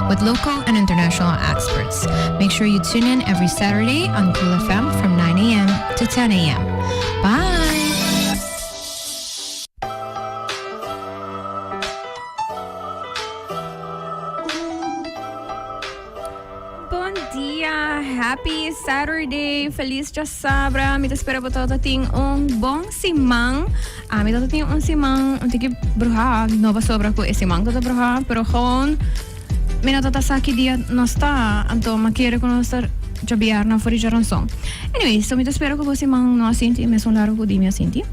with local and international experts. Make sure you tune in every Saturday on Cool FM from 9 a.m. to 10 a.m. Bye! Bon dia, happy Saturday, feliz djasabra. Mi ta spera bo todo tin un bon siman. Ami todo tin un siman un tiki bruha, no pasobra ku e siman ta bruha, pero gewoon mi no ta sa ki dia nos ta, anto mi a kere ku nos ta djabièrnè for di djaranson. Anyway, so mi ta spera ku bo siman no a sinti mesun largu ku di mi a sinti.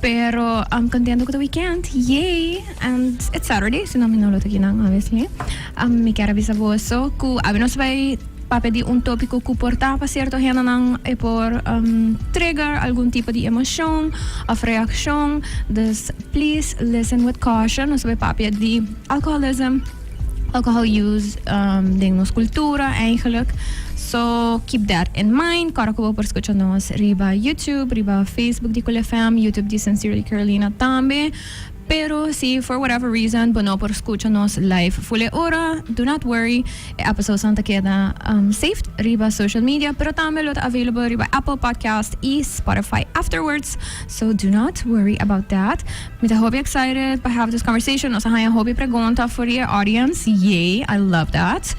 Pero I'm contento ku ta weekend, yay! And it's Saturday, si no mi no lo ta kinan obviously. Mi kier a bisa boso ku abi nos bai papia di un tópiko ku por ta pa sierto hendenan e por trigger algun tipo di emoshon òf reakshon. Dus please listen with caution. Nos bai papia di alcoholism, alcohol use den nos kultura eigenlijk. So keep that in mind. Kòrda ku bo por skucha nos riba YouTube, riba Facebook di Cool FM, YouTube di Sincerely Carolina tambe. Pero si for whatever reason bo no por scucha nos live full e ora, do not worry, e episodesnan ta keda saved riba social media, pero tambe lo ta available riba Apple Podcast y Spotify afterwards, so do not worry about that. Mi ta hopi excited pa have this conversation, nos a haña hopi pregunta for di e audience, yay, I love that.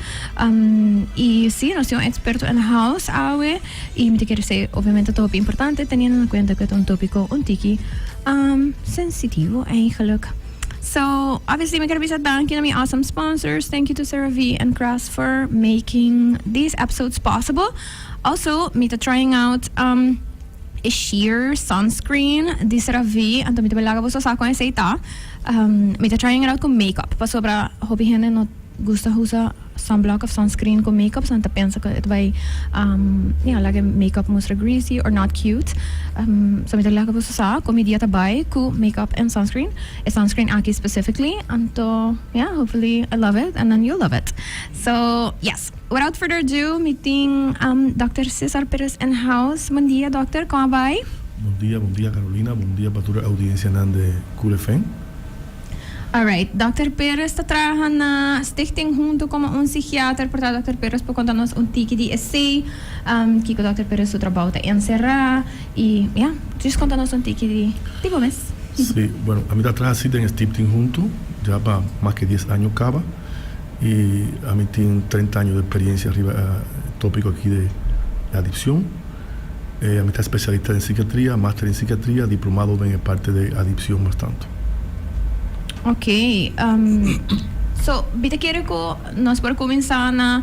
Y si, nos tin un experto in the house awe y mi ta kere esey obviamente ta hopi importante teniendo na cuenta cu e ta un topico un tiki. Sensitivo eigenlijk. So, obviously mi ker bisa danki na mi awesome sponsors. Thank you to CeraVe and Crest for making these episodes possible. Also, mi ta trying out e sheer sunscreen di CeraVe. Anto mi ta bay laga boso sa con esey ta. Mi ta trying it out cu makeup pasobra hopi hende no gusta usa sunblock of sunscreen cu makeup, so nan ta pensa cu e ta bay ya laga e makeup mustra greasy or not cute. So mi ta laga boso sa cu mi dia ta bay cu makeup en sunscreen, e sunscreen aki specifically, anto ya hopefully I love it and then you'll love it. So yes, without further ado mi tin Doctor Cesar Perez in house. Bon dia doctor, con a bay? Bon dia, bon dia Carolina, bon dia pa tur e audiencianan de Cool FM. Alright, Dòkter Perez ta traha na Stichting Hunto komo un psikiater, por ta Dòkter Perez por konta nos un tiki di esei, kiko Dòkter Perez su trabou ta enserá i ya, just konta nos un tiki di di bo mes. Sí, bueno, ami ta traha si den Stichting Hunto ya pa mas ke dies año kaba i ami tin treinta año di eksperensia riba e topiko aki di adikshon. Ami ta especialista den psikiatria, master den psikiatria, diplomado den e parte de adiccion mas tanto. Ok, so bi ta kere ku nos por kuminsá na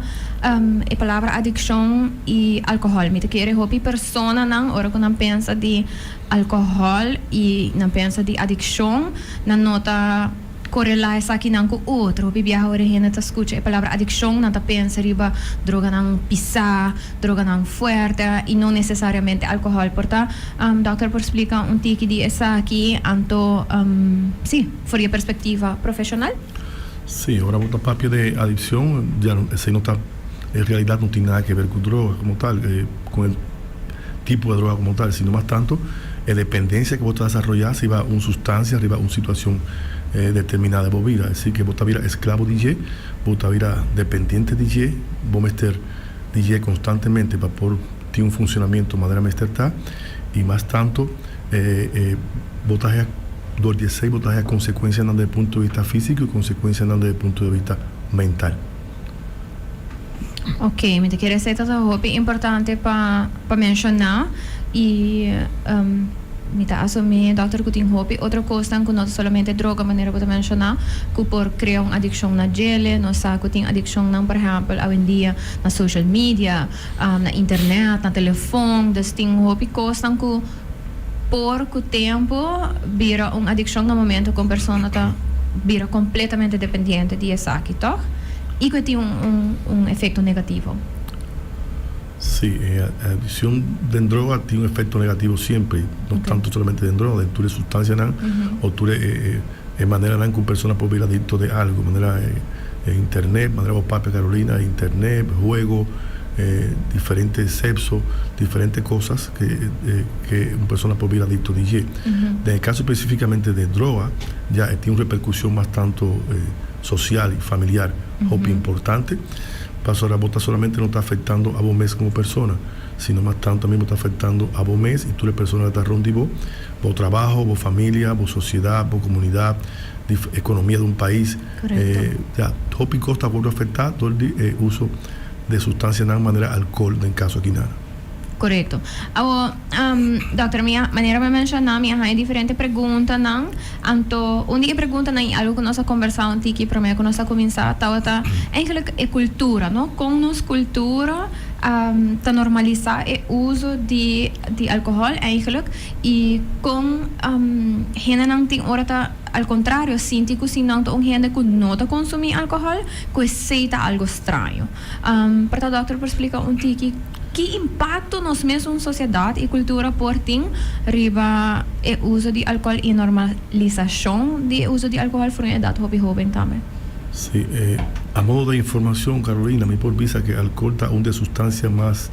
e palabra adikshon i alkohòl. Mi ta kere hopi personanan ora ku nan pensa di alkohòl i nan pensa di adikshon nan no ta Korelá esakinan ku otro. Hopi biaha ora hende ta skucha e palabra adikshon, nan ta pensa riba droganan pisá, droganan fuerte i no nesesariamente alkohòl. Por ta, dòkter por splika un tiki di esaki, anto sí, for di e perspektiva profeshonal? Sí, ora bo ta papia di adikshon, ya esei no ta, en realidat no tin nada ke ber ku droga komo tal, ku e tipo de droga komo tal, sino mas tanto e dependencia ku bo ta desaroyá riba un sustancia, riba un situacion determiná den bo bida. Es decir, ke bo ta bira esklabo di dje, bo ta bira dependiente di dje, bo mester di dje konstantemente pa por tin un funcionamiento manera mester ta, i mas tanto bo ta haña dor di esei bo ta haña konsekuensianan desde punto di bista físiko i konsekuensianan desde punto di bista mental. Ok, mi ta kere esei ta hopi importante pa pa menshoná i mi ta asumí dòkter ku tin hopi otro kosnan ku no ta solamente droga manera bo ta menshoná ku por krea un adikshon na djele. Nos sa ku tin adikshonnan por ehèmpel awendia na social media, na internet, na telefon, dus tin hopi kosnan ku por ku tempu bira un adikshon na momento ku un persona ta bira kompletamente dependiente di esaki, tòg? I ku e tin un un efekto negativo. Sí, e adikshon den droga tin un efekto negativo siempre, no tantu solamente den droga, den tur e sustansianan o tur e e maneranan ku un persona por bira adikto de algu, manera e internet, manera bo papia Carolina, internet, juego, diferente sexo, diferente cosas que que un persona por bira adicto di dje. Den e caso specificamente de droga ya e tin un repercusion mas tanto social y familiar. Hopi importante. Pasobra bo ta solamente no ta afectando abo mes como persona, sino mas tanto tambe bo ta afectando abo mes y tur e persona cu ta rond di bo, bo trabaho, bo familia, bo sociedad, bo comunidad, di economia di un pais. Ya, hopi cos ta wordo afecta door di e uso de sustancianan manera alcohol den caso aki nan. Korekto. Awo, Dòkter, mi a, manera mi a menshoná, mi a haña diferente preguntanan. Anto, un di e preguntanan i algu ku nos a kombersá un tiki promé ku nos a kuminsá tabata eigenlijk e kultura, no? Kon nos kultura ta normalisá e uso di di alkohòl eigenlijk i kon hendenan tin ora ta al kontrario sinti ku si nan ta un hende ku no ta konsumí alkohòl ku esei ta algu straño. Por ta dòkter por splika un tiki ki impakto nos mesun sosiedat i kultura por tin riba e uso di alkohòl i normalisashon di e uso di alkohòl for un edat hopi hóben tambe? Sí, a modo de informashon, Carolina, mi por bisa ke alkohòl ta un di e sustansia mas,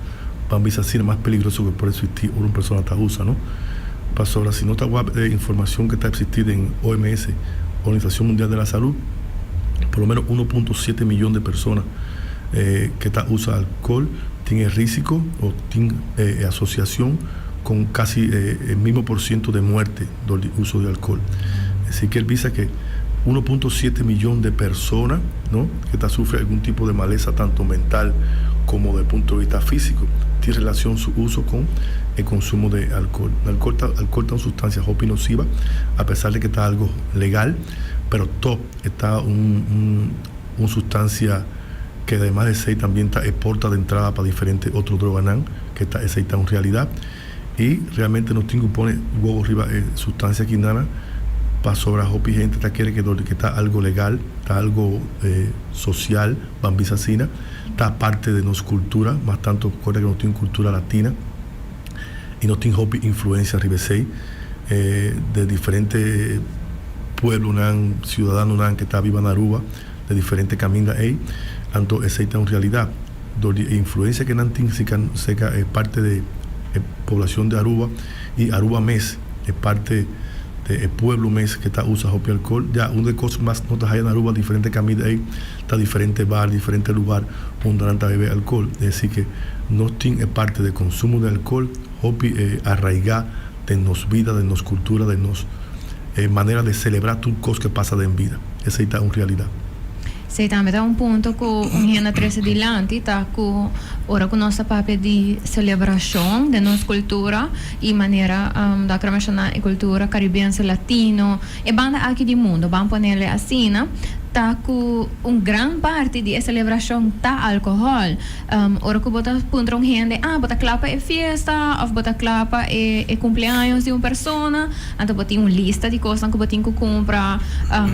ban bisa asina, mas peligroso ke por eksistí ora un persona ta usa, no? Pasobra si no ta wak e informashon ke ta eksistí den OMS, Organisashon Mundial de la Salud, por lo menos 1.7 miyon de persona ke ta usa alkohol tin e risiko o tin e asosiashon kon kasi e mismo por siento de muerte dor di uso di alkohol. Esei kier bisa ke 1.7 miyon de persona, no, ke ta sufri algun tipo de malesa tanto mental komo del punto de vista fisiko tin relashon su uso kon e konsumo de alkohol. Alkohol ta alkohol ta un sustansia hopi nosiva a pesar de ke ta algo legal pero top E ta un un sustancia ke ademas de esey tambien ta e porta de entrada pa diferente otro droganan, ke ta esey ta un realidad. Y realmente nos tin ku pone wowo riba e sustancia aki nana, pasobra hopi hende ta kere ke dor di ke ta algo legal, ta algo social, ban bisa asina, ta parte de nos cultura, mas tanto acorda ke nos tin un cultura latina y nos tin hopi influencia riba esey de diferente pueblonan, ciudadanonan ke ta biba na Aruba de diferente caminda ey, anto esey ta un realidad dor di e influencia ke nan tin cerca e parte de e poblacion de Aruba y Aruba mes, e parte de e pueblo mes ke ta usa hopi alcohol. Ya un de cos mas no ta haya na Aruba diferente caminda ey ta diferente bar, diferente lugar unda nan ta bebe alcohol. Es decir ke nos tin e parte de consumo de alcohol hopi arraiga den nos bida, den nos cultura, den nos manera de celebra tur cos ke pasa den bida. Esey ta un realidad. Esey tambe ta un punto cu un hende a trece dilanti, ta cu ora cu nos ta papia di celebracion den nos cultura y manera Dòkter a menciona e cultura caribense, latino, e banda aki di mundo, ban ponele asina, ta cu un gran parti di e celebracion ta alcohol. Ora ku bo ta puntra un hende, ah, bo ta kla pa e fiesta òf bo ta kla pa e e kumpleaños di un persona, anto bo tin un lista di kosnan ku bo tin ku kumpra,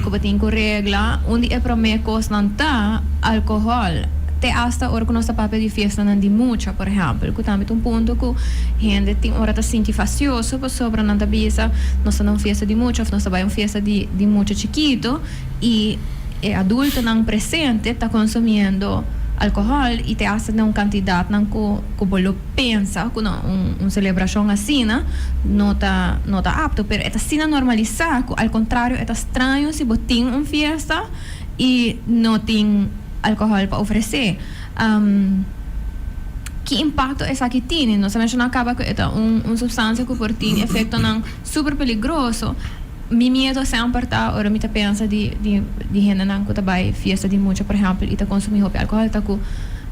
ku bo tin ku regla. Un di e promé kosnan ta alkohòl. Te asta ora ku nos ta papia di fiestanan di mucha, por ehèmpel, ku tambe ta un punto ku hende tin ora ta sinti fastioso pasobra nan ta bisa nos ta na un fiesta di mucha òf nos ta bai un fiesta di di mucha chikitu i e adultonan presente ta consumiendo alcohol y te hasta den un cantidadnan cu cu bo lo pensa cu na un un celebracion asina no ta no ta apto pero e ta asina normalisa cu al contrario e ta straño si bo tin un fiesta y no tin alcohol pa ofrece. Ki impacto esaki tini? Nos a menciona caba cu e ta un un substancia cu por tin efectonan super peligroso. Mi miedo semper ta ora mi ta pensa di di di hendenan ku ta bai fiesta di mucha por ehèmpel i ta konsumí hopi alkohòl ta ku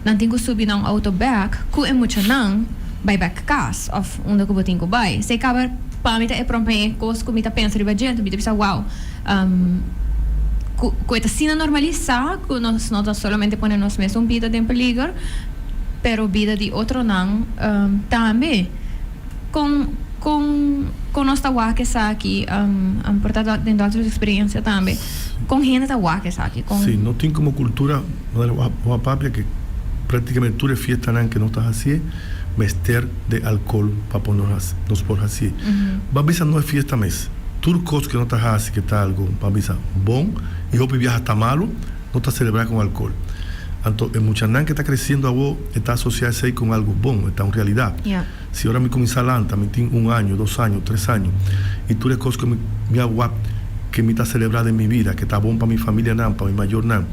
nan tin ku subi nan outo bèk ku e muchanan bai bèk kas òf unda ku bo tin ku bai. Esei kaba pa mi ta e promé kos ku mi ta pensa riba dje mi ta bisa wow ku ku e ta asina normalisá ku nos no ta solamente pone nos mesun bida den peliger pero bida di otronan tambe. Kon kon kon nos ta wak esaki por ta den dòkter su eksperensia tambe kon hende ta wak esaki kon. Si no tin komo kultura manera bo a papia ke praktikamente tur e fiestanan ke nos ta hasié mester de alkohol pa por nos nos por hasié. Bo a bisa no e fiesta mes tur kos ke nos ta hasi ke ta algo bo a bisa bon i hopi biaha ta malu no ta selebrá kon alkohol. Anto e muchanan ke ta kresiendo awo e ta asosiá esei kon algo bon e ta un realidat. Si ora mi kuminsá lanta, mi tin un año, dos año, tres año, i tur e kos ku mi a wak ke mi ta selebrá den mi bida, ke ta bon pa mi familianan, pa mi mayornan,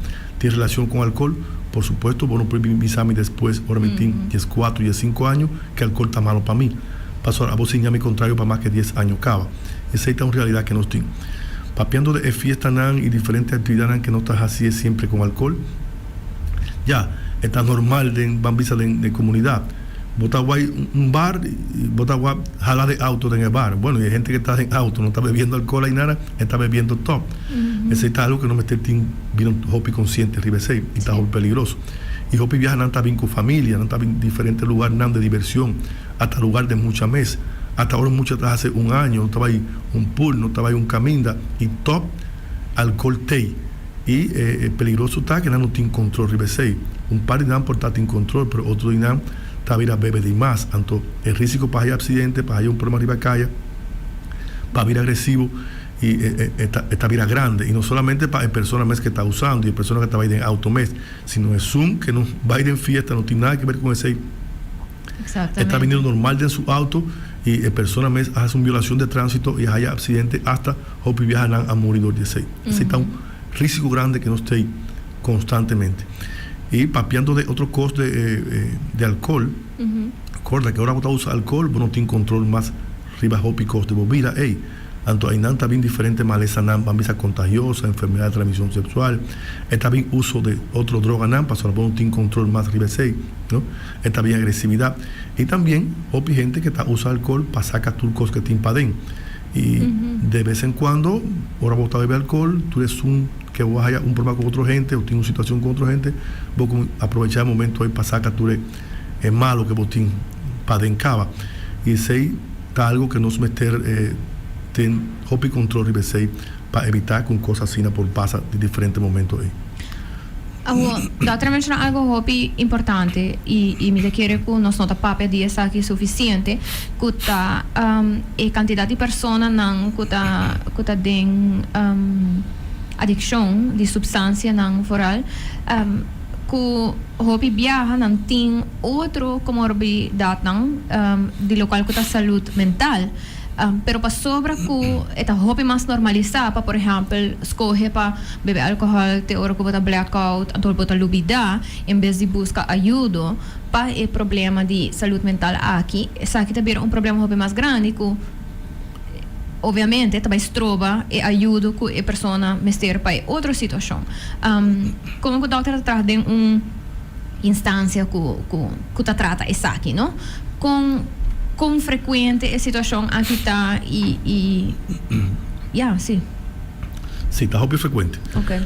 Tin relashon ku alkohòl. Por supuesto, bo no por bin bisa mi despues ora mi tin 14, 15 aña ku alkohòl ta malu pa mi. Pasobra abo siña mi kontrario pa mas ku 10 aña kaba. Esei ta un realidat ku nos tin. Papiando di fiestanan i diferente aktividatnan ku nos ta hasi semper ku alkohòl, ya, ta normal den ban bisa den komunidat. Bo ta bai un bar, bo ta bai hala di outo den bar. Bueno, e hende ku ta den outo no ta bebiendo alkohòl ei nada, ta bebiendo tòg. Esei ta algu ku nos mester tin bira hopi konsiente riba esei i ta hopi peligroso. I hopi biahanan ta bin ku famia, nan ta bin diferente lugarnan di divershon, asta lugá di mucha mes. Asta ora mucha ta hasi un aña, no ta bai un pool, no ta bai un kaminda i tòg alkohòl t'ei. I peligroso ta ku nan no tin kontròl riba esei. Un par di nan por ta tin kontròl, pero otro di nan ta bira bebe di mas. Anto e rísiko pa haya aksidente, pa haya un problema riba kaya, pa bira agresivo i ta bira grandi. I no solamente pa e persona mes ku ta usando i e persona ku ta bai den outo mes, sino esun ku no bai den fiesta, no tin nada ke ber ku esei. E ta biniendo normal den su outo i e persona mes a hasi un violashon di tránsito i a haya aksidente, asta hopi biahanan a muri dor di esei. Esei ta un rísiko grandi ku nos tin konstantemente. I papiando di otro kos di alkohòl, kòrda ku ora bo ta usa alkohòl bo no tin kontrol mas riba hopi kos di bo bida. Ey, anto einan ta bin diferente malesanan, ban bisa kontagioso, enfermedat di transmishon seksual, e ta bin uso di otro droganan pasobra bo no tin kontrol mas riba esei, no? E ta bin agresividat. I tambien hopi hende ku ta usa alkohòl pa saka tur kos ku tin paden. I de bes en kuando ora bo ta bebe alkohòl, tur esun ku bo a haya un problema ku otro hende o tin un situashon ku otro hende, bo ku aprovechá e momento ei pa saka tur e malu ku bo tin paden kaba. I esei ta algu ku nos mester tin hopi kontrol riba esei pa evitá ku un kos asina por pasa di diferente momento ei. Awor, dòkter a menshoná algu hopi importante i mi ta kere ku nos no ta papia di esaki sufisiente, ku ta e kantidat di personanan ku ta ku ta den adikshon di supstansianan foral ku hopi biaha nan tin otro komorbidatnan di lokual ku ta salud mental. Pero pasobra ku e ta hopi mas normalisá pa por ehèmpel skohe pa bebe alkohòl te ora ku bo ta blackout anto bo ta lubidá en bes di buska ayudo pa e problema di salud mental aki, esaki ta bira un problema hopi mas grandi ku obviamente ta bai stroba e ayudo ku e persona mester pa e otro situashon. Komo ku dòkter ta traha den un instansia ku ku ta trata esaki no? Kon kon frekuente e situashon aki ta i i ya si. Si, ta hopi frekuente.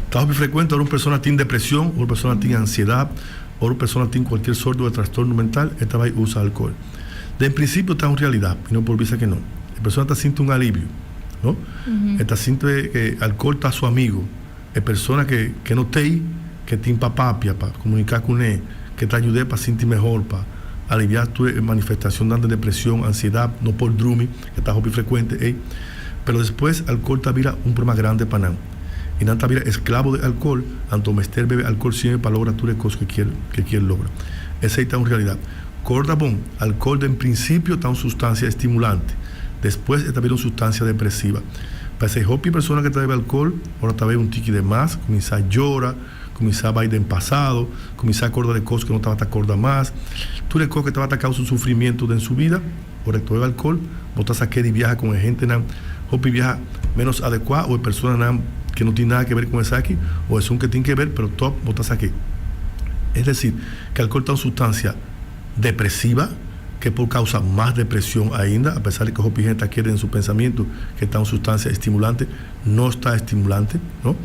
Ta hopi frekuente ora un persona tin depresion, ora un persona tin ansiedat, ora un persona tin kualkier sorto di trastorno mental e ta bai usa alkohol. Den prinsipio ta un realidat i no por bisa ke no. E persona ta sinti un alivio, no? E ta sinti ke alkohol ta su amigo. E persona ke ke no tei, ke tin pa papia, pa komuniká kuné, ke ta yud'é pa sinti mehor, pa aliviá tur e manifestashonnan di depresion, ansiedat, no por drumi, ke ta hopi frekuente ei. Pero despues alkohol ta bira un problema grandi pa nan. I nan ta bira esklabo di alkohol, anto mester bebe alkohol siempre pa logra tur e kos ke kier ke kier logra. Esei ta un realidat. Korda bon, alkohol den prinsipio ta un sustansia estimulante, despues e ta bira un sustansia depresiva. P'esei hopi persona ke ta bebe alkohol, ora ta bebe un tiki de mas, kuminsá yora, kuminsá bai den pasado, kuminsá korda de kos ku no tabata korda mas. Tur e kos ku tabata kousa un sufrimiento den su bida, ora ku ta bebe alkohol, bo ta sak'é di biaha ku e hentenan hopi biaha ménos adekuá o e personanan ku no tin nada ke ber ku esaki o esun ku tin ke ber, pero tòg bo ta sak'é. Es desir, ku alkohol ta un sustansia depresiva ke por kousa mas depresion ainda, apesar di ku hopi hende ta kere den su pensamiento ku ta un sustansia estimulante, no ta estimulante, no?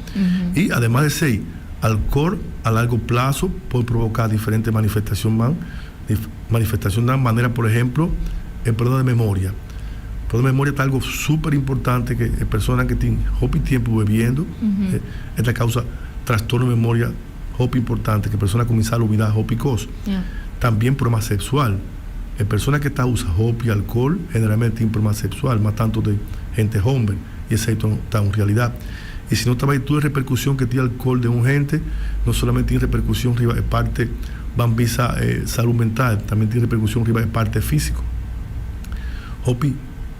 I ademas di esei, alkohol a largo plaso por provoká diferente manifestashonnan, manifestashonnan manera por ehemplo e problema di memoria. Problema di memoria ta algo super importante ke e personanan ke tin hopi tempu bebiendo, e ta kousa trastorno di memoria hopi importante, ke e persona kuminsá lubidá hopi kos. Tambien problema seksual. E persona ke ta usa hopi alkohol generalmente tin problema seksual, mas tanto den hende homber. I esei ta un realidat. I si no ta bai tur e reperkushon ke tin alkohol den un hende, no solamente tin reperkushon riba e parte, ban bisa, salud mental, tambe tin reperkushon riba e parte físiko. Hopi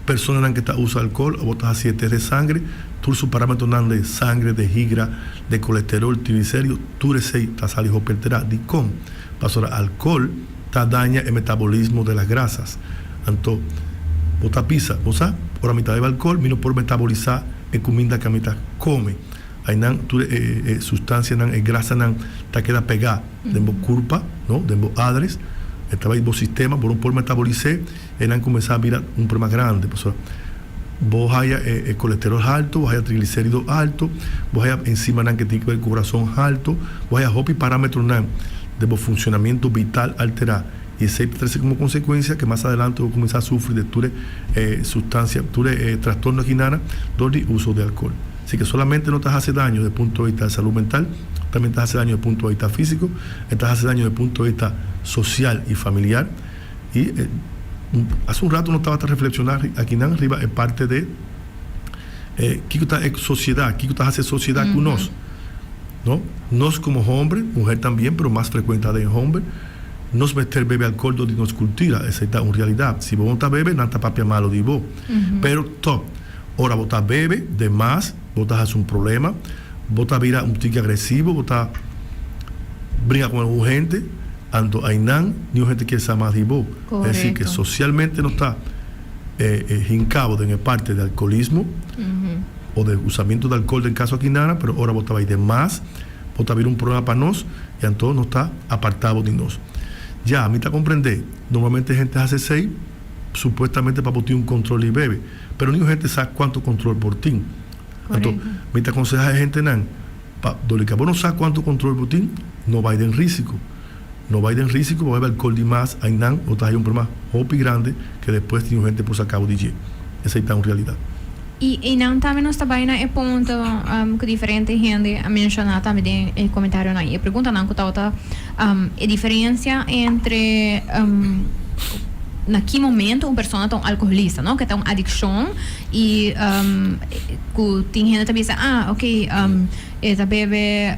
personanan ke ta usa alkohol abo ta hasi e test de sangre, Tur su parámetronan di sangre, di higra, di kolesterol, triglicérido, tur esei ta sali hopi alterá. Dikon? Pasobra alkohol ta daña e metabolismo de las grasas. Anto, bo ta bisa, Bo sa, ora mi ta bebe alkohol, mi no por metabolisá e kuminda ku mi ta kome. Ainan tur e e sustansianan, e grasanan ta keda pegá den bo kurpa, no, den bo adres. E ta bai bo sistema, bo no por metabolis'é. Einan kuminsá bira un problema grandi, pasobra bo haya e kolesterol haltu, bo haya triglicérido haltu, bo haya enzimanan ke tin ke ber ku kurason haltu, bo haya hopi parámetronan den bo funshonamentu vital alterá. I esei ta trese komo konsekuensia ke mas adelante bo kuminsá sufri di tur e sustansia, tur e trastorno akinana dor di uso di alkohol. Así ke solamente no ta hasi daño den punto di bista di salú mental, tambe ta hasi daño den punto di bista físiko, e ta hasi daño den punto di bista sosial i familiar. I hace un rato nos tabata reflexiona akinan riba e parte de kiko ta e sociedad, kiko ta haci e sociedad cu nos, no? Nos como hombre, muher tambien, pero mas frecuenta den homber, nos mester bebe alcohol dor di nos cultura, esey ta un realidad. Si bo no ta bebe, nan ta papia malo di bo. Pero top, ora bo ta bebe de mas, bo ta haci un problema, bo ta bira un tiki agresivo, bo ta bringa cu algun hende, anto aynan niun hende kier sa mas di bo. Es decir ke socialmente nos ta hincabo den e parte di alcoholismo o di usamiento di alcohol den caso akinana, pero ora bo ta bay den mas, bo ta bira un problema pa nos y anto nos ta apartabo di nos. Ya, mi ta comprende, normalmente hende haci esey supuestamente pa bo tin un control di bebe, pero niun hende sa cuanto control por tin. Anto, mi ta konsehá e hentenan pa dor di ke bo no sa kuantu kontrol bo tin, no bai den risiko. No bai den risiko pa bebe alkohol di mas, ainan bo ta haña un problema hopi grandi ke despues tin un hende por saka bo di dje. Esei ta un realidat. I einan tambe nos ta bai na e punto ku diferente hende a menshoná tambe den e komentarionan i e preguntanan ku tabata e diferensia entre na ki momento un persona ta un alkoholista, no, ke ta un adikshon. I ku tin hende ta bisa, ah, ok, e ta bebe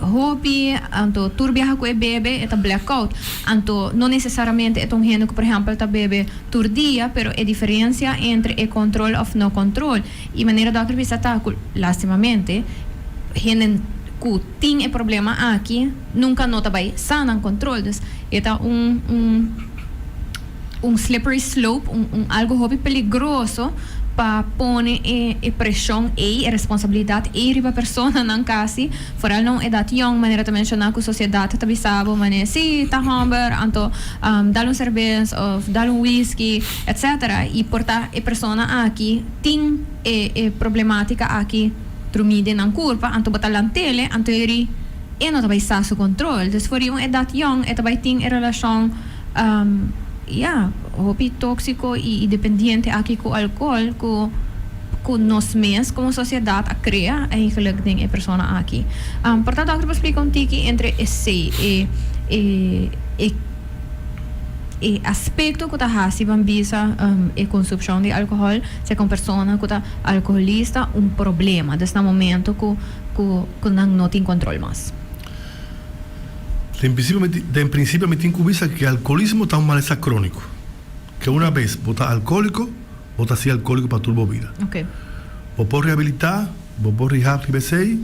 hopi, anto tur biaha ku e bebe e ta blackout. Anto no nesesariamente e ta un hende ku por ehèmpel ta bebe tur dia, pero e diferensia entre e kontrol òf no kontrol. I manera dòkter bisa ta ku lastimamente hende ku tin e problema aki nunka no ta bai sa nan kontrol. Dus e ta un un. Un slippery slope, un un algo hopi peligroso pa pone e e preshon ei, e responsabilidat ei riba personanan kasi, foral na un edat yong, manera ta menshoná ku sosiedat ta bisa bo manera si ta hòmber anto dal un serbes òf dal un whisky etcetera i por ta e persona aki tin e e problematika aki drumí den nan kurpa anto bo ta lant'ele anto e ri e no ta bai sa su kontrol, dus for di un edat yong e ta bai tin e relashon. Ya, hopi tóksiko i dependiente aki ku alkohòl ku ku nos mes komo sosiedat a krea eigenlijk den e persona aki. Por ta dòkter por splika un tiki entre esei e e e e aspekto ku ta hasi ban bisa e konsumshon di alkohòl serka un persona ku ta alkoholista un problema, dus na momento ku ku ku nan no tin kontrol mas. Den principio mi tin, den principio mi tin cu bisa cu alcoholismo ta un malesa cronico. Que una bes bo ta alcoholico, bo ta sigui alcoholico pa tur bo bida. Okay. Bo por rehabilita, bo por rehab riba esey,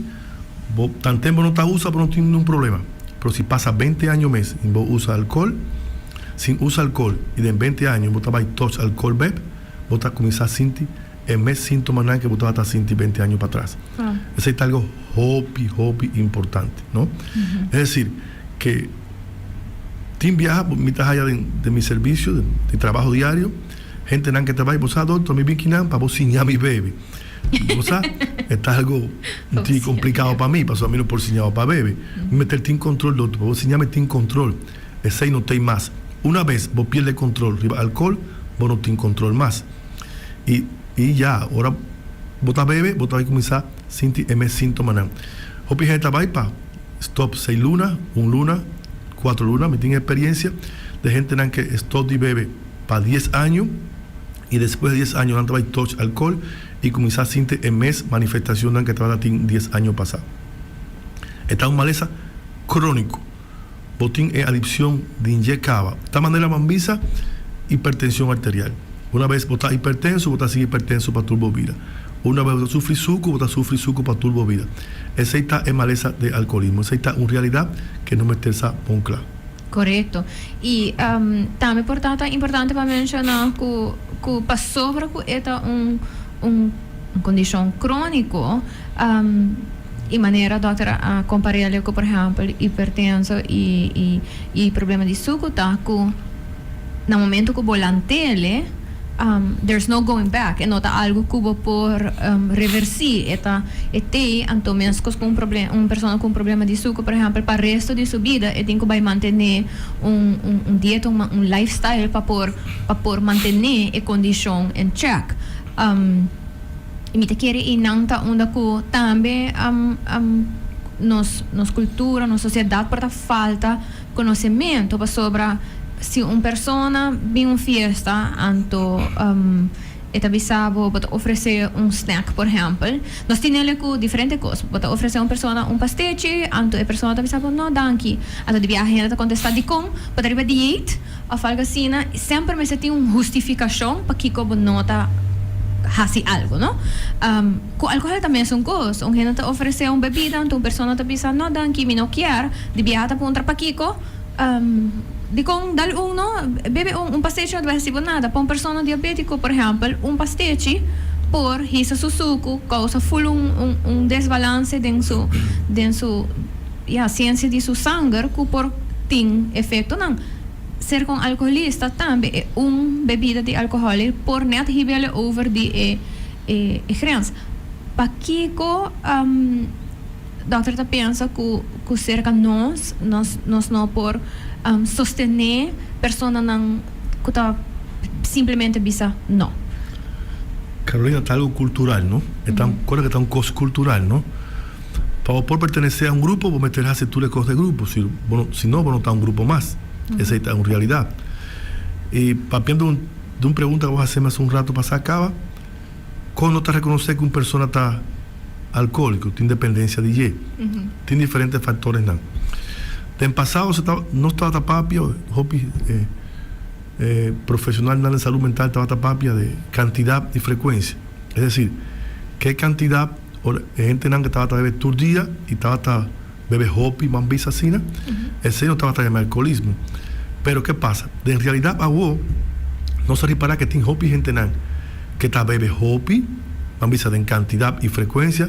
bo tanten bo no ta usa bo no tin ningun problema. Pero si pasa bente año mes y bo usa alcohol, sin usa alcohol y den bente año bo ta bay touch alcohol beb, bo ta cuminsa sinti e mes síntomanan ke bo tabata sinti bente año patras. Esei ta algo hopi, hopi importante, no? Es decir, ke tin biaha mi ta haya den den mi servisio, den mi trabaho diario, hentenan ke ta bai, bo sa doktor, mi bin kinan pa bo siña mi bebe. Bo sa, e ta algo un tiki komplikado pa mi, pasobra mi no por siña bo pa bebe. Mi mester tin kontrol, doktor, pa bo siña mi tin kontrol. Esei no t'ei mas. Una bes bo pierde kontrol riba alkohol, bo no tin kontrol mas. I i ya, ora bo ta bebe, bo ta bai kuminsá sinti e mes síntomanan. Hopi hende ta bai pa stòp sei luna, un luna, kuater luna. Mi tin eksperiensia di hendenan ke stòp di bebe pa dies año i despues di dies año nan ta bai touch alkohol i kuminsá sinti e mes manifestashonnan ke tabata tin dies año pasá. E ta un malesa króniko. Bo tin e adikshon di dje kaba. Ta manera bo a bisa hipertenshon arterial. Una bes bo ta hipertenso, bo ta sigui hipertenso pa tur bo bida. Una bes bo ta sufri suku, bo ta sufri suku pa tur bo bida. Esei ta e malesa di alkolismo. Esei ta un realidat ke no mester sa bon kla. Korekto. I tambe por ta ta importante pa menshoná ku ku pasobra ku e ta un un kondishon króniko i manera dòkter a kompar'é ku por ehèmpel hipertenso i i problema di suku ta ku na momento ku bo lant'é there's no going back, e no ta algu ku bo por reversí, e ta e tei, anto meskos ku un problem un persona ku un problema di suku por ehèmpel pa resto di su bida e tin ku bai mantené un un dieta un un lifestyle pa por pa por mantené e kondishon en check. I mi ta kere einan ta unda ku tambe nos nos kultura, nos sosiedat por ta falta Konosementu, pasobra si un persona bin un fiesta anto e ta bisa bo, bo ta ofresé un snack por ehèmpel, nos tin ele ku diferente kos, bo ta ofresé un persona un pastechi anto e persona ta bisa bo no danki, anto di biaha hende ta kontestá dikon bo ta riba dieet òf algu asina, semper mester tin un hustifikashon pakiko bo no ta hasi algu no. Ku alkohòl ta mesun kos, un hende ta ofresé un bebida anto un persona ta bisa no danki mi no kier. Di biaha ta puntra pakiko, Dikon dal un no? Bebe un, un pastechi no ta bai hasi bo nada. Pa un persona diabetiko, por ehèmpel, un pastechi por hisa su suku, kousa ful un un un desbalanse den su den su ya siensia di su sanger ku por tin efektonan. Ser kon alkoholista tambe e un bebida di alkohòl ei por nèt hib'el over di e e grens. Pakiko Dokter ta pensa ku ku serka nos, nos nos no por sostené personanan ku ta simplemente bisa no. Carolina, ta algo kultural, no? E ta un kos ke ta un kos kultural, no? Pa bo por pertenesé a un grupo, bo mester hasi tur e kos di e grupo. Si bo no, si no, bo no ta un grupo mas. Esei ta un realidat. I papiando di un pregunta ku bo hasi mas un rato pasá kaba, Kon no ta rekonosé ku un persona ta alkohóliko, tin dependensia di dje? Tin diferente faktoresnan. Den pasado se ta nos tabata papia, hopi profeshonalnan den salú mental tabata papia de kantidat i frekuensia. Es desir, ke kantidat ora e hentenan ke tabata bebe tur dia i tabata bebe hopi, ban bisa asina, esei no tabata yama alkoholismo. Pero ke pasa? Den realidat awo nos a ripará ke tin hopi hentenan ke ta bebe hopi, ban bisa den kantidat i frekuensia,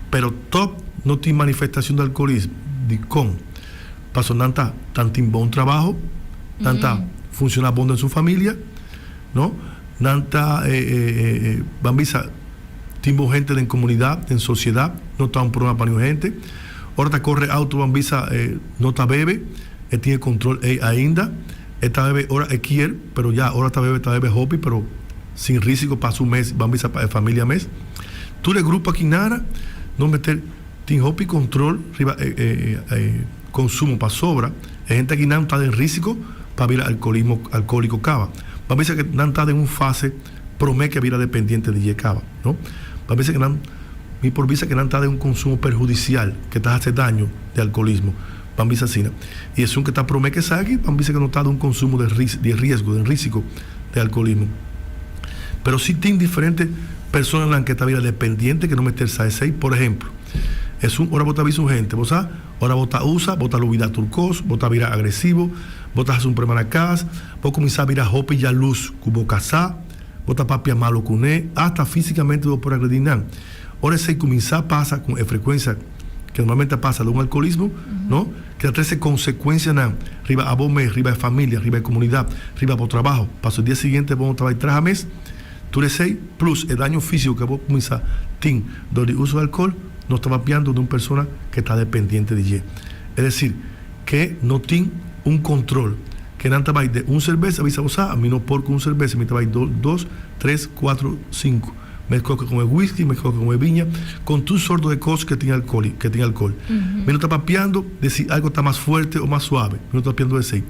pero tòg no tin manifestashon di alkoholismo. Dikon? Pasobra nan ta tan tin bon trabaho, nan ta funshoná bon den su familia, no? Nan ta, ban bisa. Tin bo hente den komunidat, den sosiedat, no ta un problema pa niun hente. Ora ta kore auto ban bisa e no ta bebe, e tin e kontrol ei ainda. E ta bebe ora e kier, pero ya ora ta bebe ta bebe hopi, pero sin risiko pa su mes, ban bisa pa e familia mes. Tur e grupo aki nara no mester tin hopi kontrol riba e e konsumo pasobra e hente aki nan ta den risiko pa bira alkolismo alkoliko kaba. Ban bisa ke nan ta den un fase. Promé ke a bira dependiente di dje kaba, no? Pa bisa ke nan, mi por bisa ke nan ta den un konsumo perhudisial, ke ta hasi daño di alkolismo, ban bisa asina. I esun ke ta promé ke esaki, ban bisa ke no ta den un konsumo de ris, di riesgo, den risiko di alkolismo. Pero si tin diferente personanan ke ta bira dependiente ke no mester sa esei. Por ehemplo, esun ora bo ta bisa un hente, bo sa, ora bo ta usa, bo ta lubida tur kos, bo ta bira agresivo, bo ta hasi un problema na kas, Bo kuminsá bira hopi yalus ku bo kasá, bo ta papia malu kuné, asta físikamente bo por agredí nan. Ora esei kuminsá pasa ku e frekuensia ke normalmente ta pasa den un alkolismo, no, ke ta trese konsekuensianan riba abo mes, riba e familia, riba e komunidat, riba bo trabaho. Pasobra dia siguiente bo no ta bai traha mes. Tur esei, plus e daño físiko ke bo kuminsá tin dor di uso di alkohol, nos ta papiando di un persona ke ta dependiente di dje. Es desir, ke no tin un kontrol. Ke nan ta bai de un serbes a bisa bo sa, mi no por ku un serbes, mi ta bai do, dos, tres, kuatro, sinku. Me koke kon e whisky, me koke kon e biña, kon tur sorto de kos ke tin alkohol, ke tin alkohol. Mi no ta papiando de si algo ta mas fuerte o mas suave, mi no ta papiando esei.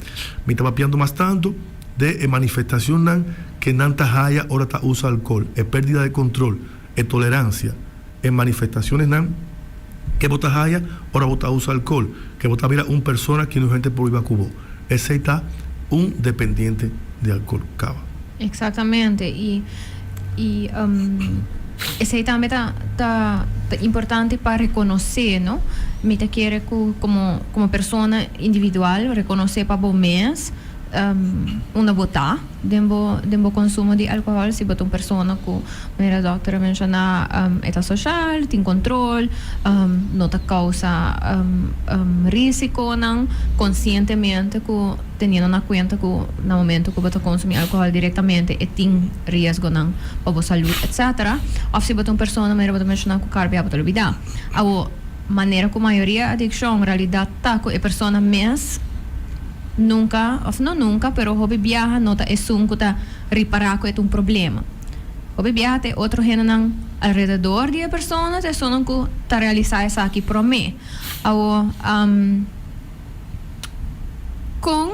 Mi ta papiando mas tanto de e manifestacionnan ke nan ta haya ora ta usa alkohol, e perdida de kontrol, e tolerancia, e manifestacionesnan ke bo ta haya ora bo ta usa alcohol, ke bo ta bira un persona ki no hende por biba ku bo. Esei ta un dependiente di alcohol. Caba. Exactamente y y. Esei tambe ta ta ta importante pa rekonosé, no? Mi ta kere ku komo komo persona individual rekonosé pa bo mes unda bo ta den bo den bo konsumo di alkohòl. Si bo ta un persona ku manera dòkter a menshoná e ta soshal, tin kontrol, no ta kousa risikonan konsientemente ku teniendo na kuenta ku na momento ku bo ta konsumí alkohòl direktamente e tin riesgonan pa bo salud etcetera. Òf si bo ta un persona manera bo ta menshoná ku kar bia bo ta lubidá. Awor, manera ku mayoria adikshon realidat ta ku e persona mes nunka, òf no nunka, pero hopi biaha no ta esun ku ta ripará ku e ta un problema. Hopi biaha ta e otro hendenan alrededor di e persona ta esunnan ku ta realisá esaki promé. Awor, Kon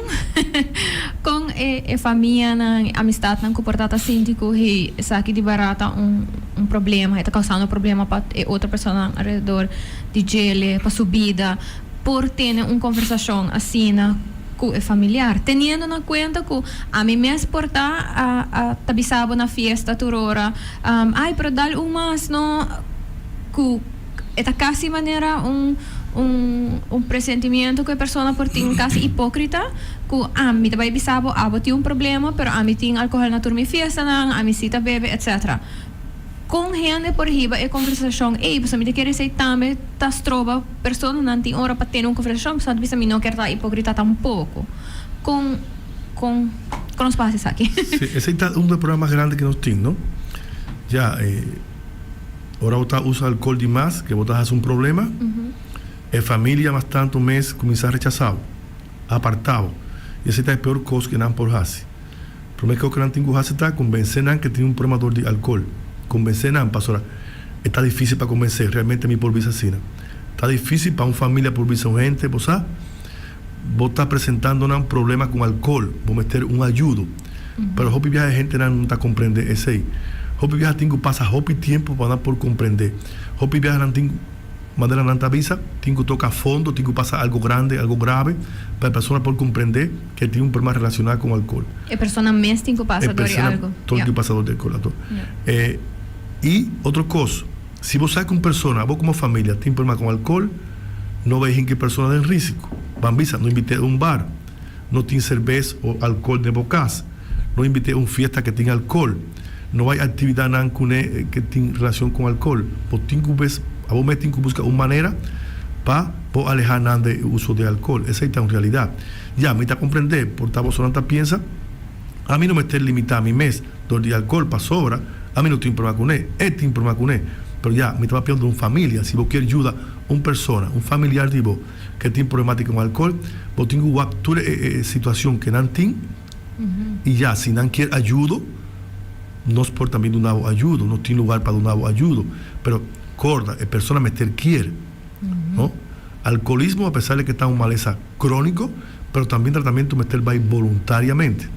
kon e e famianan, e amistatnan ku por ta ta sinti ku hey esaki di bèrdat ta un un problema, e ta kousando problema pa e otro personanan alrededor di djele, pa su bida, por tene un konversashon asina ku e familiar, teniendo na kuenta ku ami mes por ta a a ta bisa bo na fiesta tur ora, ay pero dal un mas no, ku. E ta casi manera un un un presentimiento cu e persona por tin casi hipocrita cu ami ta bay bisa bo abo tin un problema pero ami tin alcohol na tur mi fiestanan, ami si ta bebe etc. Con hende por hiba e conversacion ey? Pasobra mi ta kere esey tambe ta stroba personanan tin ora pa tene un conversacion pasobra nan ta bisa mi no kier ta hipocrita tampoco. Con con con nos por haci esaki? Si, esey ta un di e problema mas grandi cu nos tin, no? Ya e. Ora bo ta usa alcohol di mas ke bo ta haci un problema, e familia mas tanto mes cuminsa rechasa bo, aparta bo. Y esey ta e peor cos ke nan por haci. Prome cos ke nan tin cu haci ta convence nan ke tin un problema dor di alcohol. Convence nan pasobra e ta dificil pa convence, realmente mi por bisa asina. Ta dificil pa un familia por bisa un hende, bo sa, bo ta presentando nan problema cu alcohol, bo mester un ayudo. Pero hopi biaha e hentenan no ta comprende esey. Hopi biaha tin cu pasa hopi tiempo pa nan por comprende. Hopi biaha nan tin, manera nan ta bisa, tin cu toca fondo, tin cu pasa algo grande, algo grave, pa e persona por comprende cu e tin un problema relaciona cu alcohol. E persona mes tin cu pasa door di algo. E persona tin cu pasa door di alcohol, anto. Y otro cos, si bo sa cu un persona, abo como familia, tin problema cu alcohol, no bay hinca e persona den risico. Ban bisa, no invit'e un bar. No tin serbes o alcohol den bo cas. No invite un fiesta ke tin alcohol. No bay actividadnan cune ke tin relacion con alcohol. Bo tin cu bes, abo mes tin cu busca un manera pa bo aleha nan de e uso de alcohol. Esey ta un realidad. Ya, mi ta comprende, por ta bosonan ta piensa, ami no mester limita mi mes dor di alcohol pasobra ami no tin problema cune, e tin problema cune. Pero ya, mi ta papiando di un familia. Si bo kier yuda un persona, un familiar di bo, ke tin problematica con alcohol, bo tin cu wak tur e e situacion ke nan tin y ya si nan kier ayudo nos por tambe duna bo ayudo, nos tin lugar pa duna bo ayudo, pero corda e persona mester kier, no? Alcoholismo a pesar de ke ta un malesa cronico, pero tambe tratamento mester bay voluntariamente.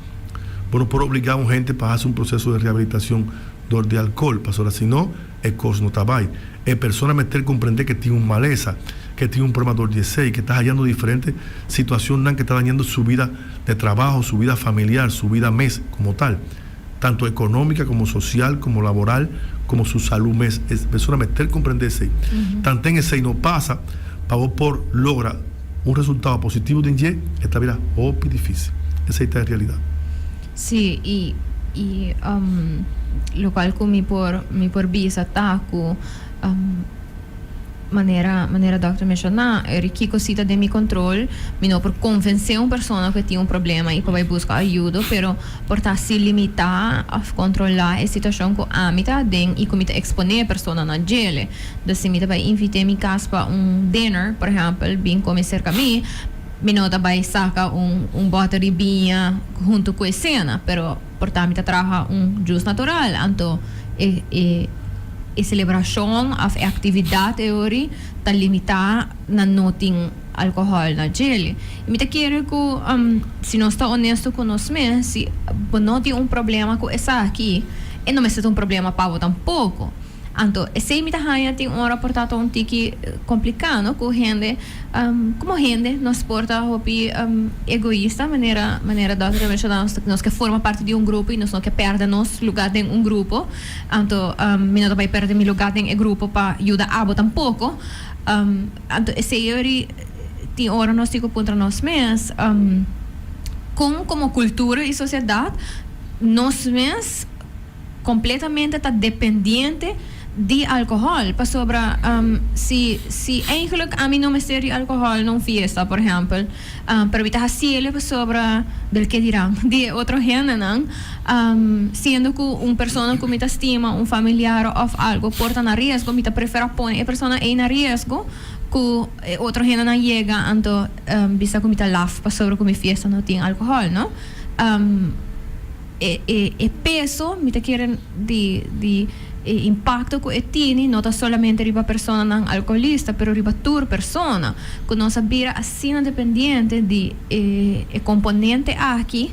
Bo no por obliga un hende pa haci un proceso de rehabilitacion dor di alcohol, pasobra si no e cos no ta bay. E persona mester comprende ke tin un malesa, ke tin un problema dor di esey, ke ta hayando diferente situacionnan ke ta dañando su vida de trabaho, su vida familiar, su vida mes como tal, tanto economica como social, como laboral, como su salud mes. E persona mester comprende esey. Tanten esey no pasa, pa bo por logra un resultado positivo den dje, e ta bira hopi dificil. Esey ta e realidad. Sí, y y locual cu mi por mi por bisa ta cu manera manera dokter menciona eri kico si ta den mi control mi no por convence un persona cu e tin un problema y pa bay busca ayudo pero por ta si limita of controla e situacion cu ami ta aden y cu mi ta expone e persona na djele. Dus si mi ta bay invite mi cas pa un dinner por ehempel bin come cerca mi. Mi no ta bai saka un un bòter di biña huntu ku e sena, pero por ta mi ta traha un jus natural. Anto e e e selebrashon òf e aktividat e ori ta limitá na no tin alkohòl na djele. I mi ta kere ku si nos ta onesto ku nos mes, si bo no tin un problema ku esaki, e no mester ta un problema pa bo tampoko. Anto esei mi ta haña tin ora por ta ta un tiki kompliká no ku hende komo hende nos por ta hopi egoista manera manera dòkter a menshoná nos nos ke forma parti di un grupo i nos no ke pèrdè nos lugá den un grupo anto mi no ta bai pèrdè mi lugá den e grupo pa yuda abo tampoko anto esei yori tin ora nos tin ku puntra nos mes kon komo kultura i sosiedat nos mes completamente ta dependiente di alcohol pasobra si si eigenlijk ami no mester di alcohol na un fiesta por ehempel pero mi ta haciele pasobra del ke diran di e otro hendenan siendo cu un persona cu mi ta stima un familiar of algo por ta na riesgo mi ta prefera pone e persona ey na riesgo cu e otro hendenan yega anto bisa cu mi ta laf pasobra cu mi fiesta no tin alcohol no. E e e peso, mi ta kere di di e impacto cu e tini no ta solamente riba personanan alcoholista, pero riba tur persona cu nos a bira asina dependiente di e e componente aki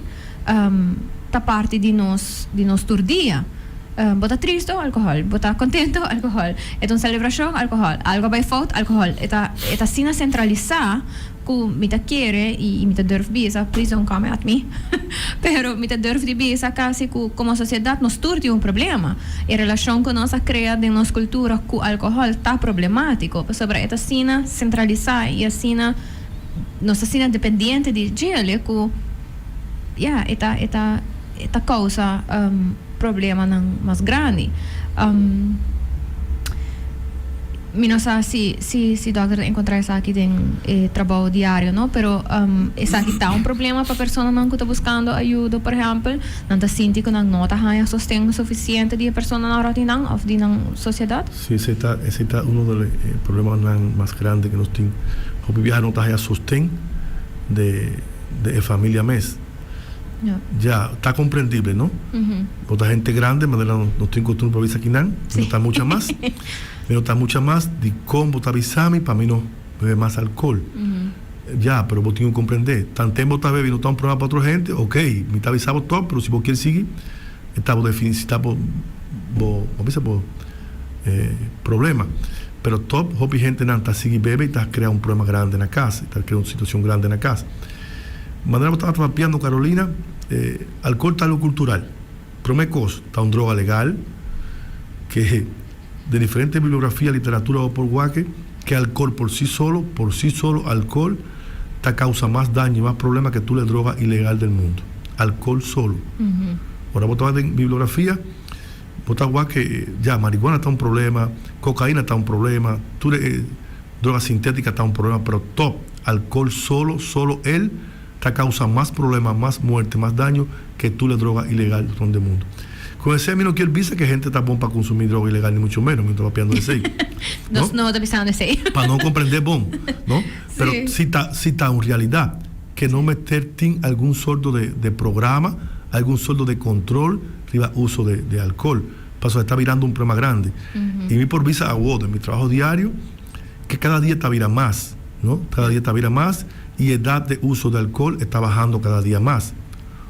ta parti di nos di nos tur dia. Bo ta tristo? Alcohol. Bo ta contento? Alcohol. E ta un celebracion? Alcohol. Algo a bay fout? Alcohol. E ta e ta asina centralisa. Ku mi ta kere i mi ta durf bisa, please don't come at me, pero mi ta durf di bisa kasi ku komo sosiedat nos tur tin un problema. E relashon ku nos a krea den nos kultura ku alkohòl ta problemátiko pasobra e ta asina sentralisá i asina nos ta asina dependiente di djele ku ya e ta e ta e ta kousa problemanan mas grandi. Mi no sa si si si dòkter ta enkontrá esaki den e trabou diario no, pero esaki ta un problema pa personanan ku ta buskando ayudo, por ehèmpel, nan ta sinti ku nan no ta haña sosten sufisiente di e personanan rònt di nan òf di nan sosiedat. Si, esei ta esei ta uno di e problemanan mas grandi ku nos tin. Hopi biaha no ta haña sosten de de e familia mes. Ya, ta comprendible, no? Bo ta hente grande, manera nos tin costumbre pa bisa kinan, mi no ta mucha mas. Mi no ta mucha mas, dicon bo ta bisa mi pa mi no bebe mas alcohol? Ya, pero bo tin cu comprende, tanten bo ta bebe y no ta un problema pa otro hente, ok, mi ta bisa bo top, pero si bo kier sigui, e ta bo defini, si ta bo, bo, bo bisa bo problema. Pero top, hopi hentenan ta sigui bebe y ta crea un problema grande na cas, y ta crea un situacion grande na cas. Manera bo tabata papiando Carolina, e alcohol ta algo cultural. Prome cos, ta un droga legal, ke den diferente bibliografia, literatura bo por wak ke alcohol por si solo, por si solo alcohol ta causa mas daño y mas problema ke tur e droga ilegal del mundo. Alcohol solo. Ora bo ta wak den bibliografia, bo ta wak ke ya marihuana ta un problema, cocaina ta un problema, tur e droga sintetica ta un problema, pero top alcohol solo, solo el ta causa mas problema, mas muerte, mas daño ke tur e droga ilegal rond e mundo. Con esey mi no kier bisa ke hente ta bon pa consumi droga ilegal ni mucho menos, mi no ta papiando esey. Nos no ta bisando esey. Pa no comprende bon, no? Pero si ta, si ta un realidad ke no mester tin algun sorto de, de programa, algun sorto de control riba uso de, de alcohol, pasobra e ta birando un problema grandi. Y mi por bisa awo den mi trabajo diario ke cada dia ta bira mas, no? Cada dia ta bira mas y edad de uso de alcohol e ta bahando cada dia mas.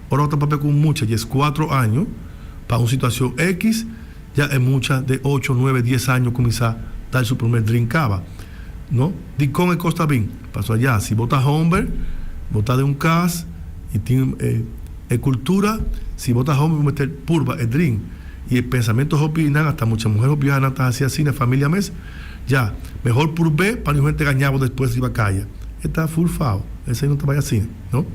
Ora bo ta papia ku un mucha dieskuatro año pa un situashon ekis, ya e mucha de ocho, nuebe, dies año kuminsá dal su primer drink kaba. No? Dikon e kos ta bin? Pasobra ya si bo ta homber, bo ta den un kas i tin e kultura, si bo ta homber bo mester purba e drink. I e pensamentu hopi nan, asta mucha muher hopi biaha nan ta hasi asina e familia mes, ya, mehor purb'é pa niun hende gaña bo despues riba kaya. E ta ful fao. Esei no ta bai asina, no?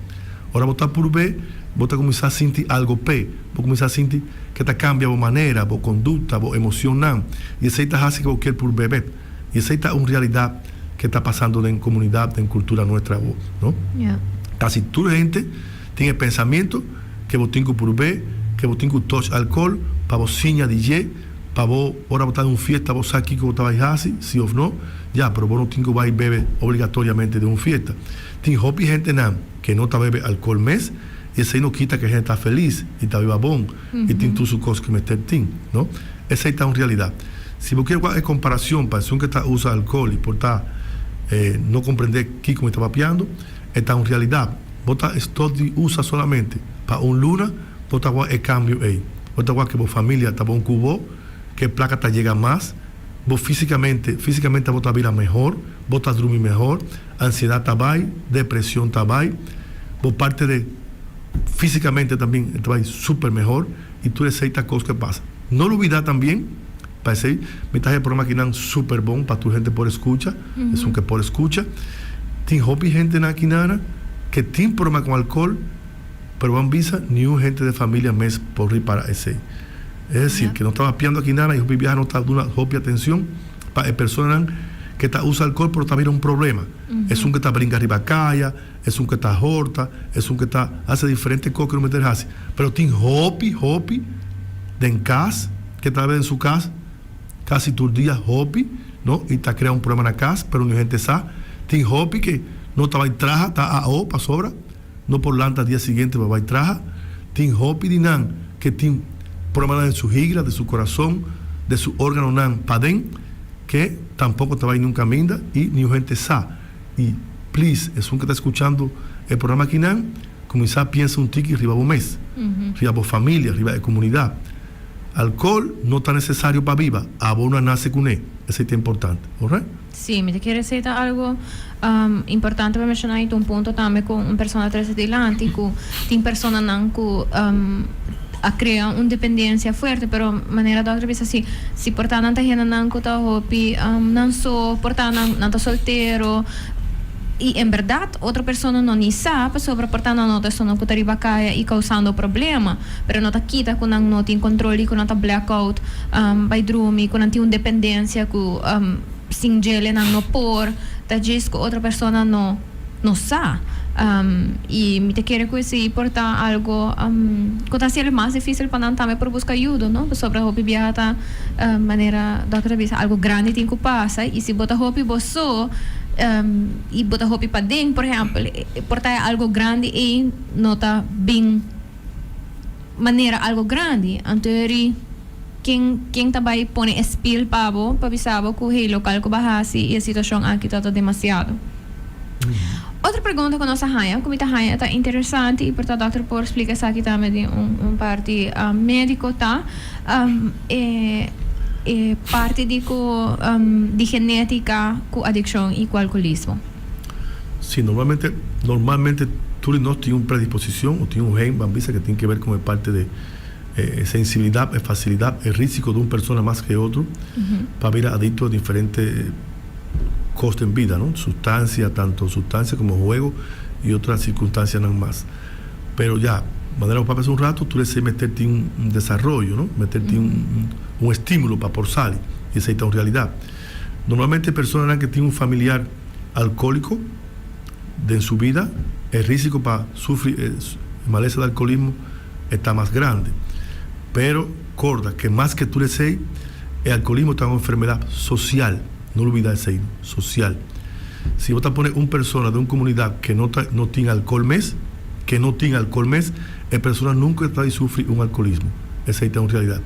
Ora bo ta purb'é, bo ta kuminsá sinti algo p'e. Bo kuminsá sinti ke ta kambia bo manera, bo kondukta, bo emoshonnan. I esei ta hasi ke bo kier purb'é bèt. I esei ta un realidat ke ta pasando den komunidat, den kultura nuestra awor, no? Kasi tur hende tin e pensamentu ke bo tin ku purb'é, ke bo tin ku touch alkohol pa bo siña di dje, pa bo ora bo ta den un fiesta bo sa kiko bo ta bai hasi, si òf no. Ya, pero bo no tin ku bai bebe obligatoriamente den un fiesta. Tin hopi hentenan ke no ta bebe alkohol mes i esei no kita ke hende ta felis i ta biba bon i tin tur su kos ke mester tin, no? Esei ta un realidat. Si bo kier wak e komparacion pa esun ke ta usa alkohol i por ta no komprende kiko mi ta papiando, e ta un realidat. Bo ta stop di usa solamente pa un luna, bo ta wak e kambio ei. Bo ta wak ke bo familia ta bon ku bo. Ku plaka ta yega mas, bo físikamente, físikamente bo ta bira mihó, bo ta drumi mihó, ansiedat ta bai, depreshon ta bai, bo parti di físikamente tambe ta bai super mihó i tur esei ta kos ku pasa. No lubidá tambe, pa esei, mi ta e programa akinan super bon pa tur hende por skucha, esun ku por skucha. Tin hopi hende na akinan ku tin problema ku alkohòl, pero ban bisa ningun hende di famia mes por ripará esei. Es desir, ku nos ta papiando akinan i hopi biaha no ta duna hopi atenshon pa e personanan ku ta usa alkohòl, pero ta bira un problema. Esun ku ta brinka riba kaya, esun ku ta horta, esun ku ta hasi diferente kos ku no mester hasi. Pero tin hopi, hopi den kas, ku ta den su kas kasi tur dia hopi, no? I ta krea un problema na kas, pero ningun hende sa. Tin hopi ku no ta bai traha, ta AO pasobra no por lanta dia siguiente pa bai traha. Tin hopi di nan ku tin problemanan den su higra, den su kurason, den su órganonan paden, ku tampoko ta bai nunka kaminda i ningun hende sa. I please, esun ku ta skuchando e programa akinan, kuminsá piensa un tiki riba bo mes, riba bo familia, riba e komunidat. Alkohòl no ta nesesario pa biba, abo no a nase kuné. Esei ta importante, alright? Sí, mi ta kere esei ta algu importante pa menshoná i ta un punto tambe ku un persona a trese dilanti ku tin personanan ku a krea un dependensia fuerte pero manera dòkter a bisa si si por ta nan ta hendenan ku ta hopi nan so por ta nan nan ta soltero i en bèrdat otro persona no ni sa pasobra por ta nan no ta esun ku ta riba kaya i kousando problema pero no ta kita ku nan no tin kontrol i ku nan ta blackout bai drumi ku nan tin un dependensia ku sin djele nan no por ta djis ku otro persona no no sa i mi ta kere ku esei por ta algo ku ta hasiel mas difisil pa nan tambe por buska ayudo no pasobra hopi biaha ta manera dòkter ta bisa algo grandi tin ku pasa i si bo ta hopi bo so i bo ta hopi paden por ehèmpel por ta algo grandi ei no ta bin manera algo grandi anto eri ken ken ta bai pone e spiel pa bo pa bisa bo ku hey lokal ku bo a hasi i e situashon aki ta ta demasiado. Otro pregunta ku nos a haña ku mi ta haña ta interesante i por ta dòkter por splika esaki tambe di un un parti médiko ta e e parti di ku di genétika ku adikshon i ku alkolismo. Sí, normalmente normalmente tur di nos tin un predisposishon o tin un gen ban bisa ke tin ke ber ku e parti di e sensibilidat, e fasilidat, e risiko di un persona mas ke otro pa bira adikto a diferente kos den bida, no? Sustansia, tanto sustansia komo huego i otro sirkunstansianan mas. Pero ya, manera bo papia hace un rato, tur esei mester tin un desaroyo, no? Mester tin un estímulo pa por sali, i esei ta un realidat. Normalmente personanan ke tin un familiar alkohóliko den su bida, e risiko pa sufri e malesa di alkoholismo e ta mas grandi. Pero korda ke mas ke tur esei, e alkoholismo ta un enfermedat sosial. No lubida esei, sosial. Si bo ta pone un persona den un komunidat ke no ta no tin alkohol mes, ke no tin alkohol mes, e persona nunka ta di sufri un alkoholismo. Esei ta un realidat.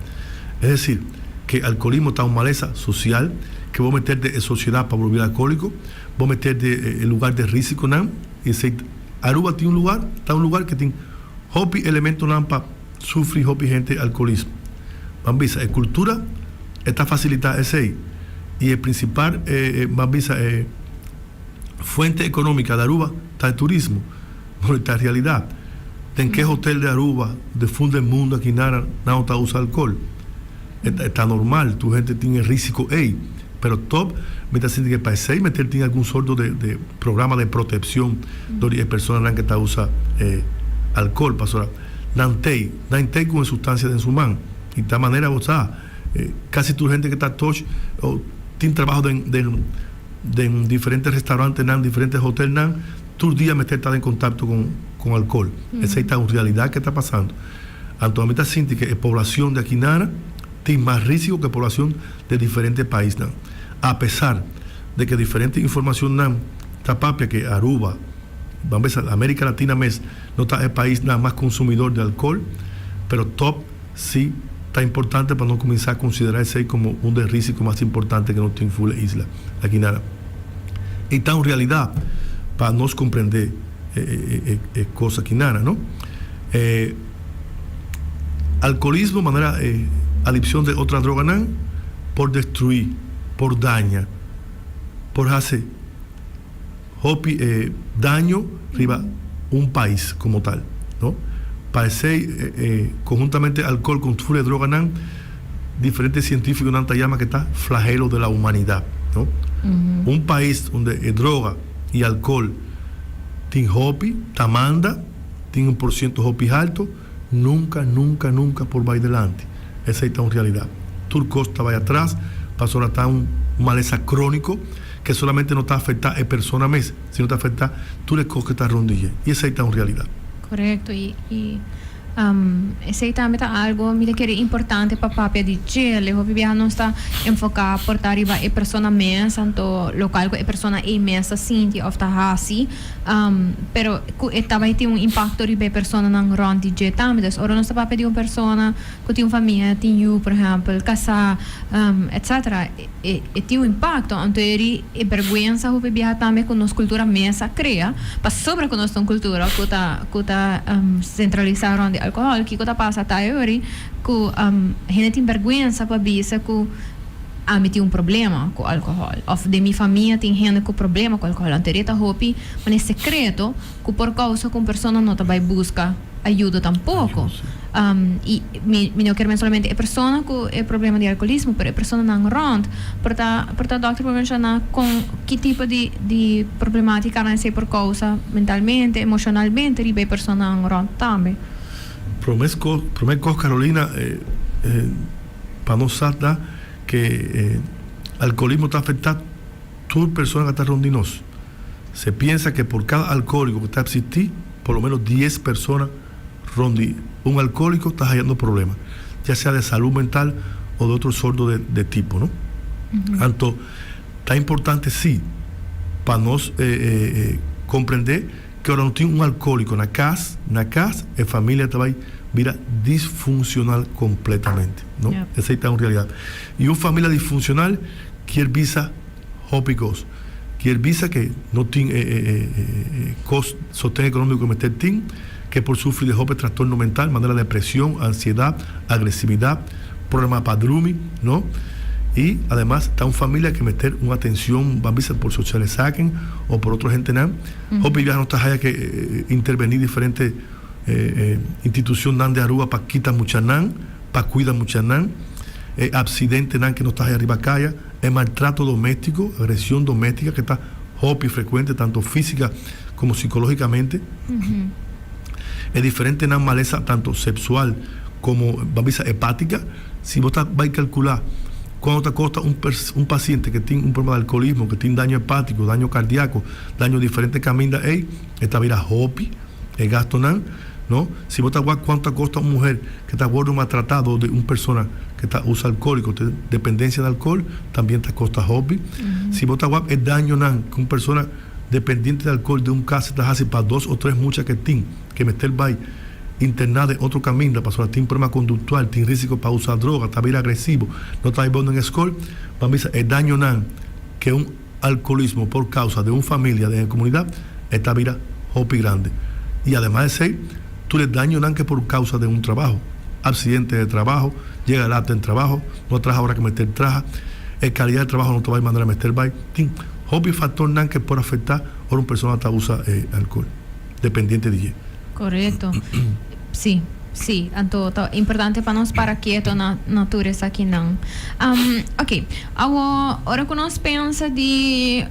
Es desir, ke alkoholismo ta un malesa sosial ke bo meter den e sosiedat pa bo bira alkoholiko, bo meter den e lugar de risikonan, i esei Aruba tin un lugar, ta un lugar ke tin hopi elementonan pa sufri hopi hende alkoholismo. Ban bisa e kultura e ta fasilitá esei i e prinsipal ban bisa e fuente ekonómika di Aruba ta e turismo. Bueno ta e realidat. Den ke hotel di Aruba de fun den mundo aki nada nan ta usa alkohol. E ta normal tur hende tin e risiko ei. Pero top mi ta sinti ke pa esei mester tin algun sorto de programa de proteccion dor di e personanan ke ta usa e alcohol pasobra nan tei nan tei ku e sustancia den su man y ta manera bo sa casi tur hende ke ta toch o tin trabaho den den den diferente restaurantenan diferente hotelnan tur dia mester ta den contacto con con alcohol esei ta un realidad ke ta pasando anto ami ta sinti ke e poblacion di akinana tin mas risico ke poblacion de diferente paisnan apesar de ke diferente informacionnan ta papia ke Aruba, ban bisa America Latina mes no ta e paisnan mas consumidor di alcohol, pero top si ta importante pa nos cuminsa considera esey como un de risico mas importante ke nos tin ful e isla aki nada. Y ta un realidad pa nos comprende e cos aki nada, no. E alcoholismo manera e. Adiccion di otro droganan por destrui, por daña, por haci hopi daño riba un pais como tal, no? Pa esey conhuntamente alcohol cu tur e droganan, diferente cientificonan ta yama cu ta flagelo de la humanidad, no? Un pais unda e droga y alcohol tin hopi, ta manda, tin un por ciento hopi halto, nunca, nunca, nunca por bay delante. Esey ta un realidad. Tur cos ta bay atras, pasobra ta un malesa cronico cu solamente no ta afecta e persona mes, sino ta afecta tur e cos cu ta rond di dje. Y esey ta un realidad. Correcto. Y esey tambe ta algo mi ta kere importante pa papia di dje. Hopi biaha nos ta enfoca por ta riba e persona mes, anto locual cu e persona ey mes ta sinti of ta haci, pero cu e ta bay tin un impacto riba e personanan rond di dje tambe. Dus ora nos ta papia di un persona cu tin un famia, tin yu, por ehempel, casa, etcetera, e tin un impacto. Anto eri e berguensa hopi biaha tambe cu nos cultura mes a crea, pasobra cu nos ta un cultura cu ta centralisa rond di alcohol. Kico ta pasa ta eri cu hende tin berguensa pa bisa cu ami tin un problema cu alcohol of den mi famia tin hende cu problema cu alcohol. Anto eri ta hopi manera secreto cu por causa cu un persona no ta bay busca ayuda tampoco. Y mi no kier men solamente e persona cu e problema di alcoholismo, pero e personanan rond. Por ta doctor por menciona con ki tipo di problematica nan esey por causa mentalmente, emocionalmente riba e personanan rond tambe. Prome cos, Carolina, pa nos sa cu alcoholismo ta afecta tur persona cu ta rond di nos. Se pensa cu por cada alcoholico cu ta existi, por lo menos 10 persona rond di un alcoholico ta hayando problema, ya sea di salud mental of di otro sorto di tipo, no? Anto, ta importante si pa nos comprende cu ora no tin un alcoholico na cas, e famia ta bay bira disfuncional completamente, no? Esey ta un realidad. Y un famia disfuncional kier bisa hopi cos. Kier bisa cu no tin cos sosten economico cu mester tin, cu por sufri di hopi trastorno mental, manera depresion, ansiedad, agresividad, problema pa drumi, no? Y ademas ta un famia cu mester un atencion, ban bisa por sociale zaken of por otro hendenan. Hopi biaha nos ta haya cu interveni diferente institucionnan di Aruba pa kita muchanan, pa cuida muchanan, accidentenan cu nos ta haya riba caya, e maltrato domestico, agresion domestica cu ta hopi frecuente tanto fisica como psicologicamente. E diferentenan malesa tanto sexual como, ban bisa, hepatica. Si bo ta bay calcula cuanto ta costa un paciente cu tin un problema di alcoholismo, cu tin daño hepatico, daño cardiaco, daño diferente caminda ey, e ta bira hopi e gastonan, no? Si bo ta wak cuanto ta costa un muher cu ta wordo maltrata di un persona cu ta usa alcoholico, tin dependencia di alcohol, tambe ta costa hopi. Si bo ta wak e dañonan cu un persona dependiente di alcohol di un cas ta haci pa dos of tres mucha cu tin, cu mester bay interna den otro caminda, pasobra tin problema conductual, tin risico pa usa droga, ta bira agresivo, no ta bon na scol, ban bisa e dañonan cu un alcoholismo por causa di un famia den comunidad, ta bira hopi grandi. Y ademas di esey, tur e dañonan cu por causa di un trabou, accidente di trabou, yega laat den trabou, no traha ora cu mester traha, e calidad di trabou no ta bay manera mester bay. Tin hopi factornan cu por afecta ora un persona ta usa alcohol, dependiente di dje. Correcto. Si. Anto, ta importante pa nos para keto na tur esakinan. Ok. Awor, ora cu nos pensa di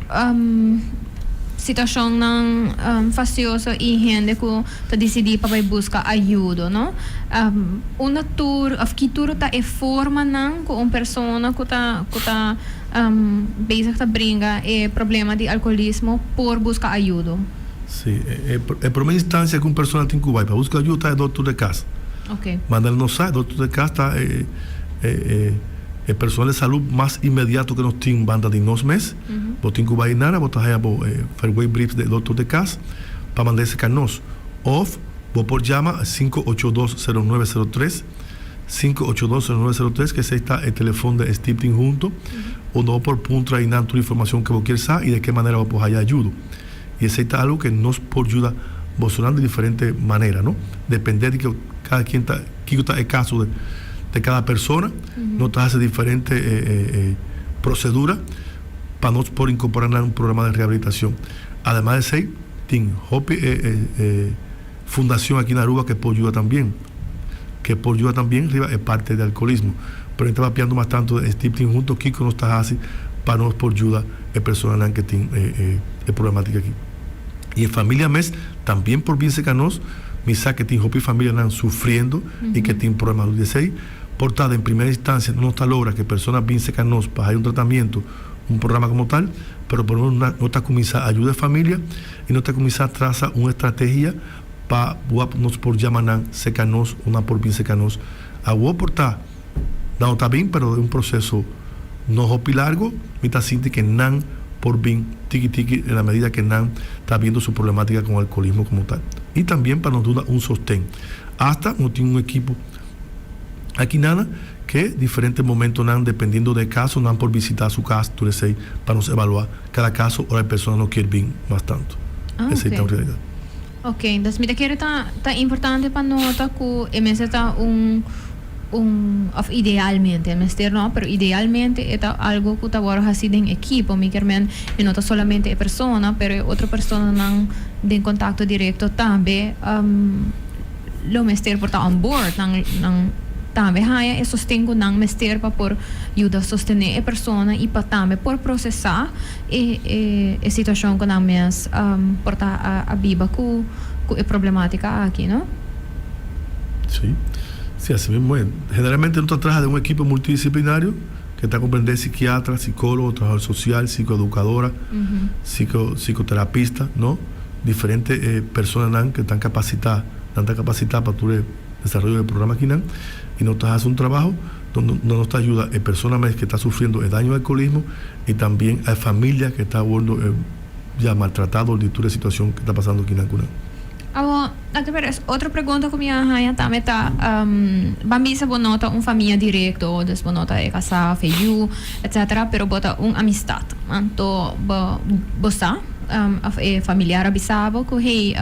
situacionnan fastioso y hende cu ta dicidi pa bay busca ayudo, no? Unda tur, of ki tur ta e formanan cu un persona cu ta bezig ta bringa e problema di alcoholismo por busca ayudo? Si, e prome instancia cu un persona tin cu bay pa busca ayudo ta e doctor di cas. Manda nos sa, doctor di cas ta e personal di salud mas inmediato cu nos tin banda di nos mes. Bo tin cu bay nada, bo ta haya bo verwijsbrief di doctor di cas pa manda esey ca nos. Of bo por yama 582-0903, 582-0903, cu esey ta e telefon di Stichting Hunto, unda bo por puntra eynan tur informacion cu bo kier sa y di ki manera bo por haya ayudo. Y esey ta algo cu nos por yuda bo di diferente manera, no? Depende di cu cada quien ta, kico ta e caso di, De cada persona, nos ta haci diferente procedura pa nos por incorpora nan un programa di rehabilitacion. Ademas di esey, tin hopi fundacion aki na Aruba cu por yuda tambien, cu por yuda tambien riba e parte di alcoholismo. Pero mi ta papiando mas tanto di e tin hunto kico nos ta haci pa nos por yuda e personanan cu tin e problematica aki. Y e familia mes tambien por bin cerca nos. Mi sa cu tin hopi familianan sufriendo y cu tin problema di esey. Por ta den primera instancia no nos ta logra cu e persona bin cerca nos pa haya un tratamiento, un programa como tal, pero por lo menos nos ta cuminsa ayuda e familia y nos ta cuminsa traza un estrategia pa wap nos por yama nan cerca nos o nan por bin cerca nos. Awo por ta nan no ta bin, pero den un proceso no hopi largo mi ta sinti cu nan por bin tiki tiki en la medida que nan ta viendo su problematica con alcoholismo como tal. Y tambien pa nos duna un sosten. Hasta nos tin un equipo aki nana que diferente momentonan dependiendo de e caso nan por visita su cas tur esey pa nos evalua cada caso ora e persona no kier bin mas tanto. Esey ta un realidad. Ok, entonces mi ta kere ta ta importante pa nota cu e mester ta un un of idealmente, e mester no, pero idealmente e ta algo cu ta worde haci den ekipo. Mi kier men e no ta solamente e persona, pero e otro personanan den contacto directo tambe lo mester por ta on board. Nan nan tambe haya e sosten cu nan mester pa por yuda sostene e persona y pa tambe por procesa E e situacion cu nan mes por ta a biba cu cu e problematica aki, no? Sí, sí, así mismo es. Generalmente nos ta traha den un ekipo multidisciplinario que ta comprende psiquiatra, psicólogo, trabajador social, psicoeducadora, psico psicoterapista, no? Diferente personanan que tan capacita, nan ta capacita pa tur e desaroyo di e programa akinan y nos ta haci un trabaho donde nos ta yuda e persona mes que ta sufriendo e daño di alcoholismo y tambien a e familia que ta wordo ya maltrata dor di tur e situacion que ta pasando aki nan cu nan. Awo, Doctor Perez, otro pregunta cu mi a haña tambe ta, ban bisa bo no ta un famia directo, dus bo no ta e casa of e yu, etcetera, pero bo ta un amistad. Anto bo bo sa of e familiar a bisa bo cu hey,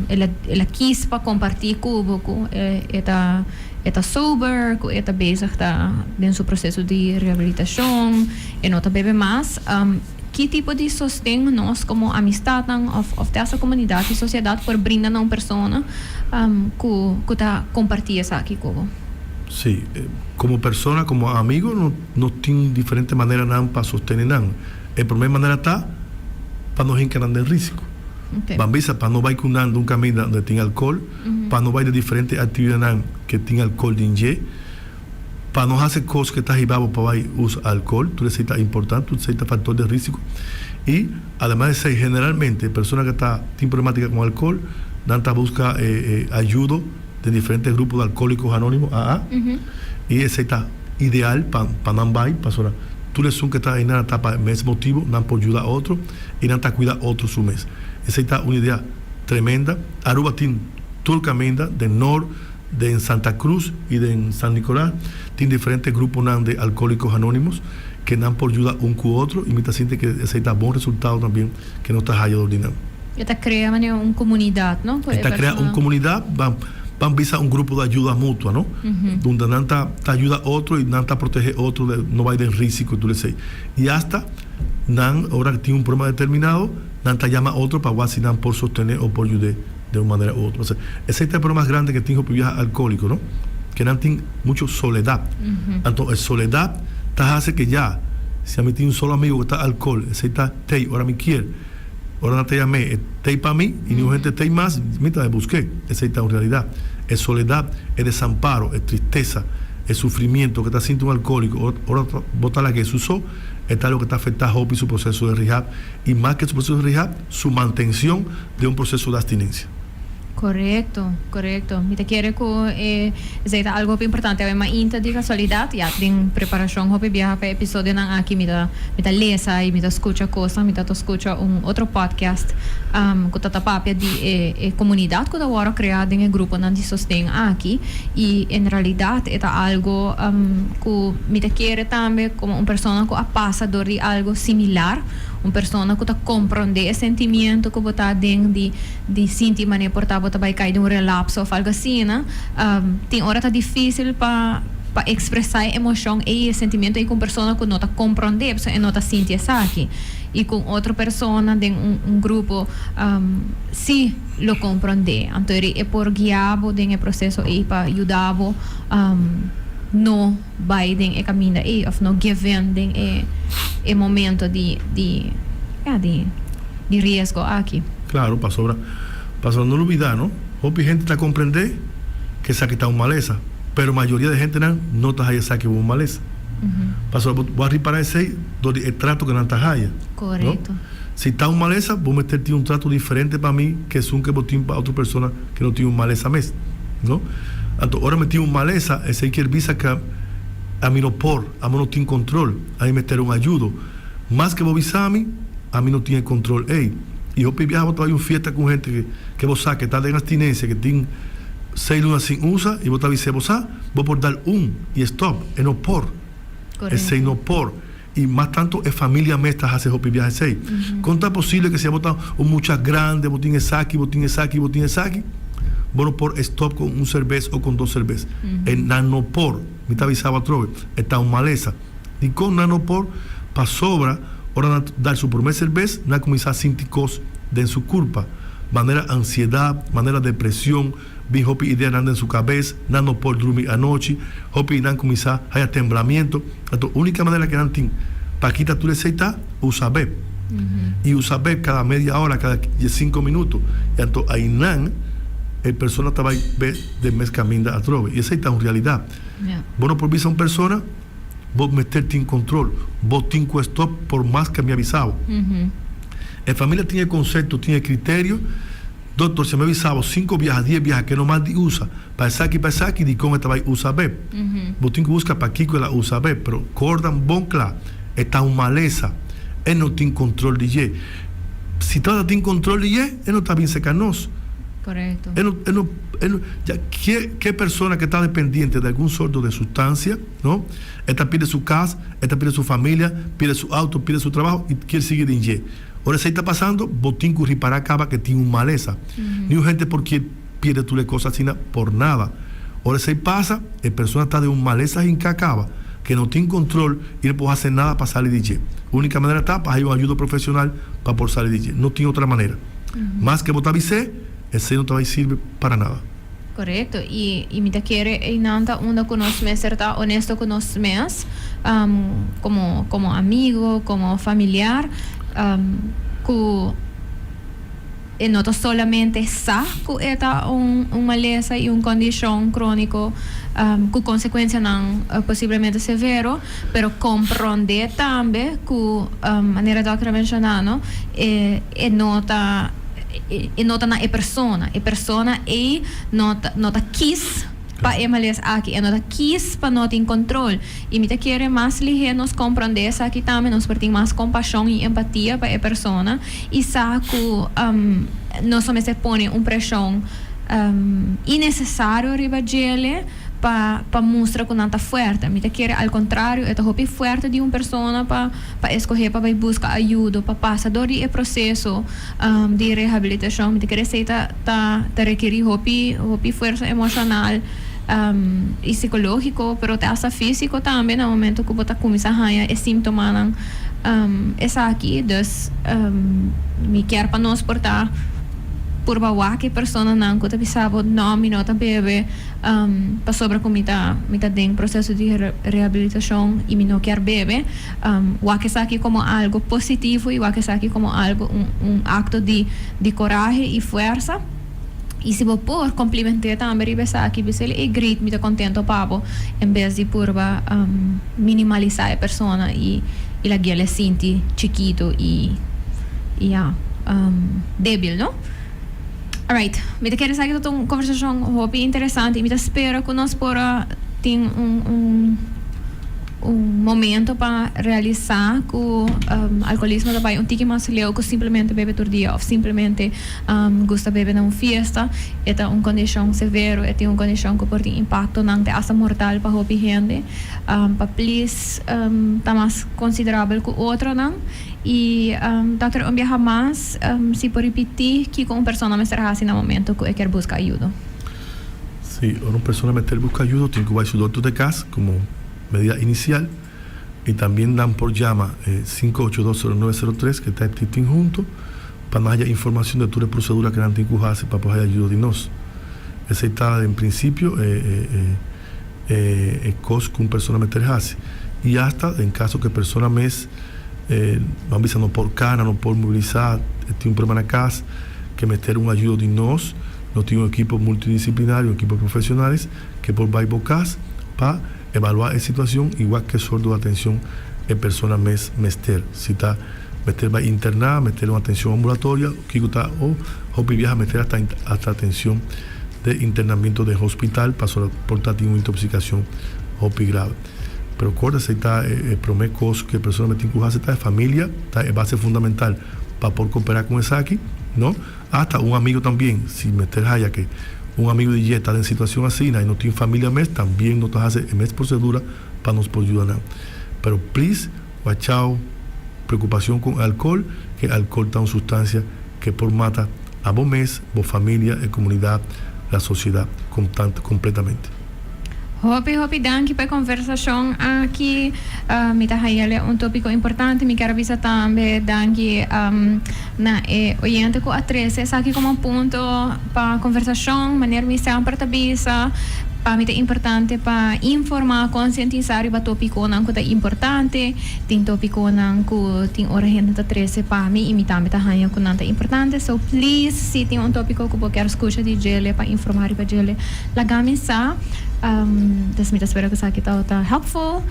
el a el a kies pa comparti cu bo cu e ta E ta sober, ku e ta bezig ta den su proseso di rehabilitashon, e no ta bebe mas. Ki tipo di sosten nos komo amistatnan òf òf te hasta komunidat i sosiedat por brinda na un persona ku ku ta kompartí esaki ku bo? Sí, komo persona, komo amigo no nos tin diferente maneranan pa sostene nan. E promé manera ta pa no hinka nan den risiko. Ban bisa pa no bai ku nan den un kaminda unda tin alkohol. Pa no bai den diferente actividadnan ke tin alcohol den dje, pa no haci cos ke ta hiba bo pa bai usa alcohol, tur esey ta importante, tur esey ta factor de risico. Y ademas di esey, generalmente persona ke ta tin problematica con alcohol, nan ta busca ayudo den diferente grupo de Alcoholicos Anonimos, AA, y esey ta ideal pa pa nan bai, pasobra tur esun ke ta eynan ta pa e mes motibo, nan por yuda otro y nan ta cuida otro su mes. Esey ta un idea tremenda. Aruba tin tur caminda, den Noord, den Santa Cruz y den San Nicolas tin diferente gruponan de Alcoholicos Anonimos que nan por yuda un cu otro y mi ta sinti que esey ta bon resultado tambien que nos ta haya dor di nan. E ta crea manera un comunidad, no? E ta crea un comunidad, ban ban bisa un grupo de ayuda mutua, no? Donde nan ta ta yuda otro y nan ta protege otro de no bay den risico y tur esey. Y hasta nan ora tin un problema determinado, Nan ta yama otro pa wak si nan por sostené o por yud'é den un manera u otro. Pasobra esei ta e problema mas grandi ke tin hopi biaha alkohóliko, no? Ke nan tin mucho soledat. Anto e soledat ta hasi ke ya, si ami tin un solo amigo ku ta alkohol, esei ta tei ora mi kier. Ora nan ta yam'é, e tei pa mi i niun hende tei mas, mi ta bai busk'é. Esei ta un realidat. E soledat, e desamparo, e tristesa, e sufrimiento ke ta sinti un alkohóliko ora bo ta lag'é su so, e ta loke ta afektá hopi su proseso de rehab. Y mas ke su proceso de rehab, su mantencion den un proceso de abstinencia. Corecto, corecto. Mi ta kere cu e esey ta algo hopi importante. Awe mainta di casualidad, ya den preparacion hopi biaha pa e episodionan aki mi ta mi ta lesa y mi ta scucha cosnan, mi ta ta scucha un otro podcast cu ta ta papia di e e comunidad cu ta worde crea den e gruponan di sosten aki y en realidad e ta algo cu mi ta kere tambe como un persona cu a pasa door di algo similar. Un persona ku ta komprondé e sentimiento ku bo ta aden di di sinti manera por ta bo ta bai kai den un relapso òf algu asina. Tin ora ta difísil pa pa ekspresá e emoshon ei, e sentimiento ei ku un persona ku no ta komprondé, pasobra e no ta sinti esaki. I ku un otro persona den un un grupo sí lo komprondé. Anto e por guia bo den e proseso ei pa yuda bo no bai den e kaminda ei òf no give in den e e momento di di ya di di riesgo aki. Claro, pasobra pasobra no lubida no, hopi hende ta comprende cu esaki ta un malesa, pero mayoria di hendenan no ta haya esaki un malesa. Pasobra bo bo a ripara esey dor di e trato cu nan ta haya, no? Corecto. Si ta un malesa, bo mester tin un trato diferente pa mi cu esun cu bo tin pa otro persona cu no tin un malesa mes, no? Anto ora mi tin un malesa, esey kier bisa cu ami no por, ami no tin control, ami mester un ayudo. Mas cu bo bisa mi, ami no tin e control ey. Y hopi biaha bo ta bay un fiesta cu un hende cu bo sa cu ta den abstinencia, cu tin seis luna sin usa, y bo ta bis'e, bo sa, bo por dal un y stop. E no por. Esey no por. Y mas tanto e familia mes ta haci hopi biaha esey. Con ta posible cu si abo ta un mucha grande, bo tin esaki, bo tin esaki, bo tin esaki, bo no por stop con un cerbes o con dos cerbes? E nan no por. Mi ta bisa bo atrobe, e ta un malesa. Dicon nan no por? Pasobra ora nan dal su prome cerbes, nan cuminsa sinti cos den su curpa, manera ansiedad, manera depresion, Bin hopi ideanan den su kabes, nan no por drumi anochi, hopi di nan kuminsá haya temblamiento. Anto únika manera ke nan tin pa kita tur esei ta usa beb. I usa beb kada media ora, kada diesinko minuto. I anto ainan e persona ta bai be den mes kaminda atrobe. I esei ta un realidat. Bo no por bisa un persona, bo mester tin kontrol, bo tin ku stòp por mas ke mi a bisa bo. E familia tin e konsepto, tin e kriterio. Dokter, si mi a bisa bo sinku biaha, dies biaha ke no mas di usa pa esaki, pa esaki, dikon e ta bai usa be? Bo tin ku buska pakiko el a usa be, pero korda bon kla, e ta un malesa, e no tin kontrol di dje. Si tabata tin kontrol di dje, e no ta bin seka nos. Korekto. E no, e no, e no, ya ke, ke persona ke ta dependiente di algun sorto de sustansia, no, e ta pide su kas, e ta pide su familia, pide su auto, pide su trabaho i kier sigui den dje. Ora esei ta pasando, bo tin ku ripará kaba ke tin un malesa. Niun hende por kier pierde tur e kos asina por nada. Ora esei pasa, e persona ta den un malesa hinká kaba, ke no tin kontrol i no por hasi nada pa sali di dje. Únika manera ta pa haña un ayuda profeshonal pa por sali di dje. No tin otra manera. Maske bo ta bis'é, esei no ta bai sirbi para nada. Korekto, i i mi ta kere einan ta unda ku nos mester ta honesto ku nos mes, komo komo amigo, komo familiar, ku e no ta solamente sa ku e ta un un malesa i un kondishon króniko ku konsekuensianan posiblemente severo, pero komprondé tambe ku manera dòkter a menshoná no, e e no ta. E no ta na e persona. E persona ei no ta no ta kis pa e males aki. E no ta kis pa no tin control. I mi ta kere mas lihé nos comprende esaki tambe, nos por tin mas compasion i empatia pa e persona i sa cu nos no mester pone un presion innecesario riba djele. pa pa mustra ku nan ta fuerte. Mi ta kere al kontrario, e ta hopi fuerte di un persona pa pa eskohé pa bai buska ayudo, pa pasa dor di e proseso di rehabilitashon. Mi ta kere esei ta ta ta rekerí hopi hopi fuersa emoshonal i sikológiko, pero te asta físiko tambe na momento ku bo ta kuminsá haña e síntomanan esaki. Dus mi kier pa nos por ta purba wak e personanan ku ta bisa bo, no, mi no ta bebe. Pasobra ku mi ta mi ta den proseso di rehabilitashon i mi no kier bebe, wak esaki komo algu positivo i wak esaki komo algu un un akto di di korahe i fuersa. I si bo por kompliment'é tambe riba esaki, bis'el, Ey great, mi ta kontento pa bo, en bes di purba minimalisá e persona i i lag'el e sinti chikitu i i ya, debil, no? Alright, mi ta kere esaki ta un conversacion hopi interesante y mi ta spera cu nos por a tin un un Un momento pa realisa cu alcoholismo ta bay un tiki mas leu cu simplemente bebe tur dia of simplemente gusta bebe na un fiesta. E ta un condicion severo, e tin un condicion cu por tin impactonan te hasta mortal pa hopi hende. Pa please ta mas considerabel cu otronan. Y Doctor un biaha mas si por ripiti kico un persona mester haci na momento cu e kier busca ayudo. Si, ora un persona mester busca ayudo tin cu bay su doctor de cas como medida inicial y tambien nan por yama e 5820903 que ta e titin hunto pa nan haya informacion de tur e procedura que nan tin cu haci pa por haya ayudo di nos. Esey ta en principio e e e e cos cu un persona mester haci y hasta den caso cu e persona mes ban bisa no por cana, no por movilisa, e tin un problema na cas ke mester un ayudo di nos, nos tin un ekipo multidisciplinario, un ekipo profesionales ke por bay bo cas pa evalua e situacion y wak ke sorto di atencion e persona mes mester. Si ta mester bay interna, mester un atencion ambulatoria, kico ta o hopi biaha mester hasta hasta atencion de internamiento den hospital pasobra por ta tin un intoxicacion hopi grave. Pero corda esey ta e prome cos cu e persona me tin cu haci ta e familia ta e base fundamental pa por coopera con esaki, no? Hasta un amigo tambien, si mester haya ke un amigo di dje ta den situacion asina y no tin familia mes, tambien no ta haci e mes procedura pa nos por yuda nan. Pero please wachao preocupacion con e alcohol, ke alcohol ta un sustancia ke por mata abo mes, bo familia, e comunidad, la sociedad completamente. Hopi hopi danki pa e conversacion aki. Mi ta hayele un topico importante. Mi kier a bisa tambe danki na e oyente cu a trece esaki como punto pa conversacion. Manera mi semper ta bisa, pa mi ta importante pa informa, concientisa riba topiconan cu ta importante. Tin topiconan cu tin ora hende ta trece pa mi y mi tambe ta haya cu nan ta importante. So please, si tin un topico cu bo kier scucha di djele pa informa riba djele, Laga mi sa. Dus mi ta spera ku esaki tabata helpful.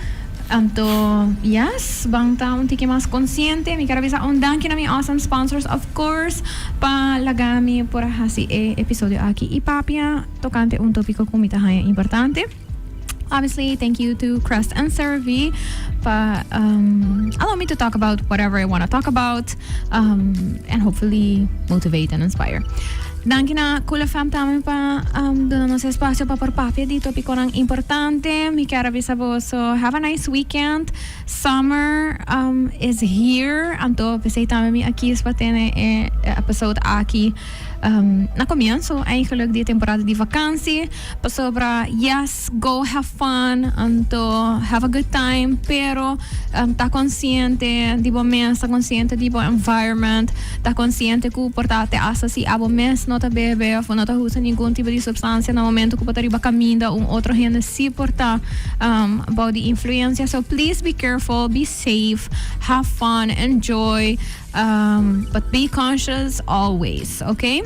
Anto yes, ban ta un tiki mas konsiente. Mi ker a bisa un danki na mi awesome sponsors of course pa laga mi por a hasi e episodio aki i papia tokante un topiko ku mi ta haña importante. Obviously, thank you to Crest and CeraVe pa allow me to talk about whatever I wanna talk about and hopefully motivate and inspire. Danki na Cool FM tambe pa duna nos espacio pa por papia di topiconan importante. Mi kier a bisa boso have a nice weekend. Summer is here. Anto pesey tambe mi a kies pa tene e episode aki na comienzo eigenlijk di e temporada di vakantie. Pasobra yes, go have fun, anto have a good time, pero ta consciente di bo mes, ta consciente di bo environment, ta consciente cu por ta te hasta si abo mes no ta bebe of bo no ta usa ningun tipo di substancia na momento cu bo ta riba caminda un otro hende si por ta bou di influencia. So please be careful, be safe, have fun, enjoy, but be conscious always, okay?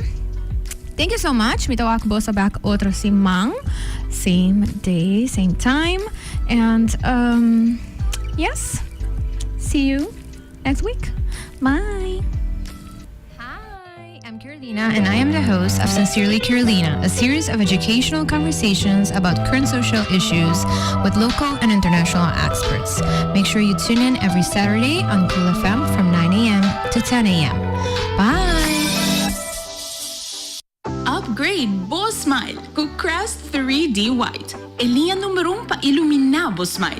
Thank you so much. Mi ta wak boso back otro siman. Same day, same time. And um, yes, see you next week. Bye. Hi, I'm Carolina, and I am the host of Sincerely Carolina, a series of educational conversations about current social issues with local and international experts. Make sure you tune in every Saturday on Cool FM from 9 a.m. to 10 a.m. Bye! Upgrade bo smile cu Crest 3D White, e liña number un pa ilumina bo smile.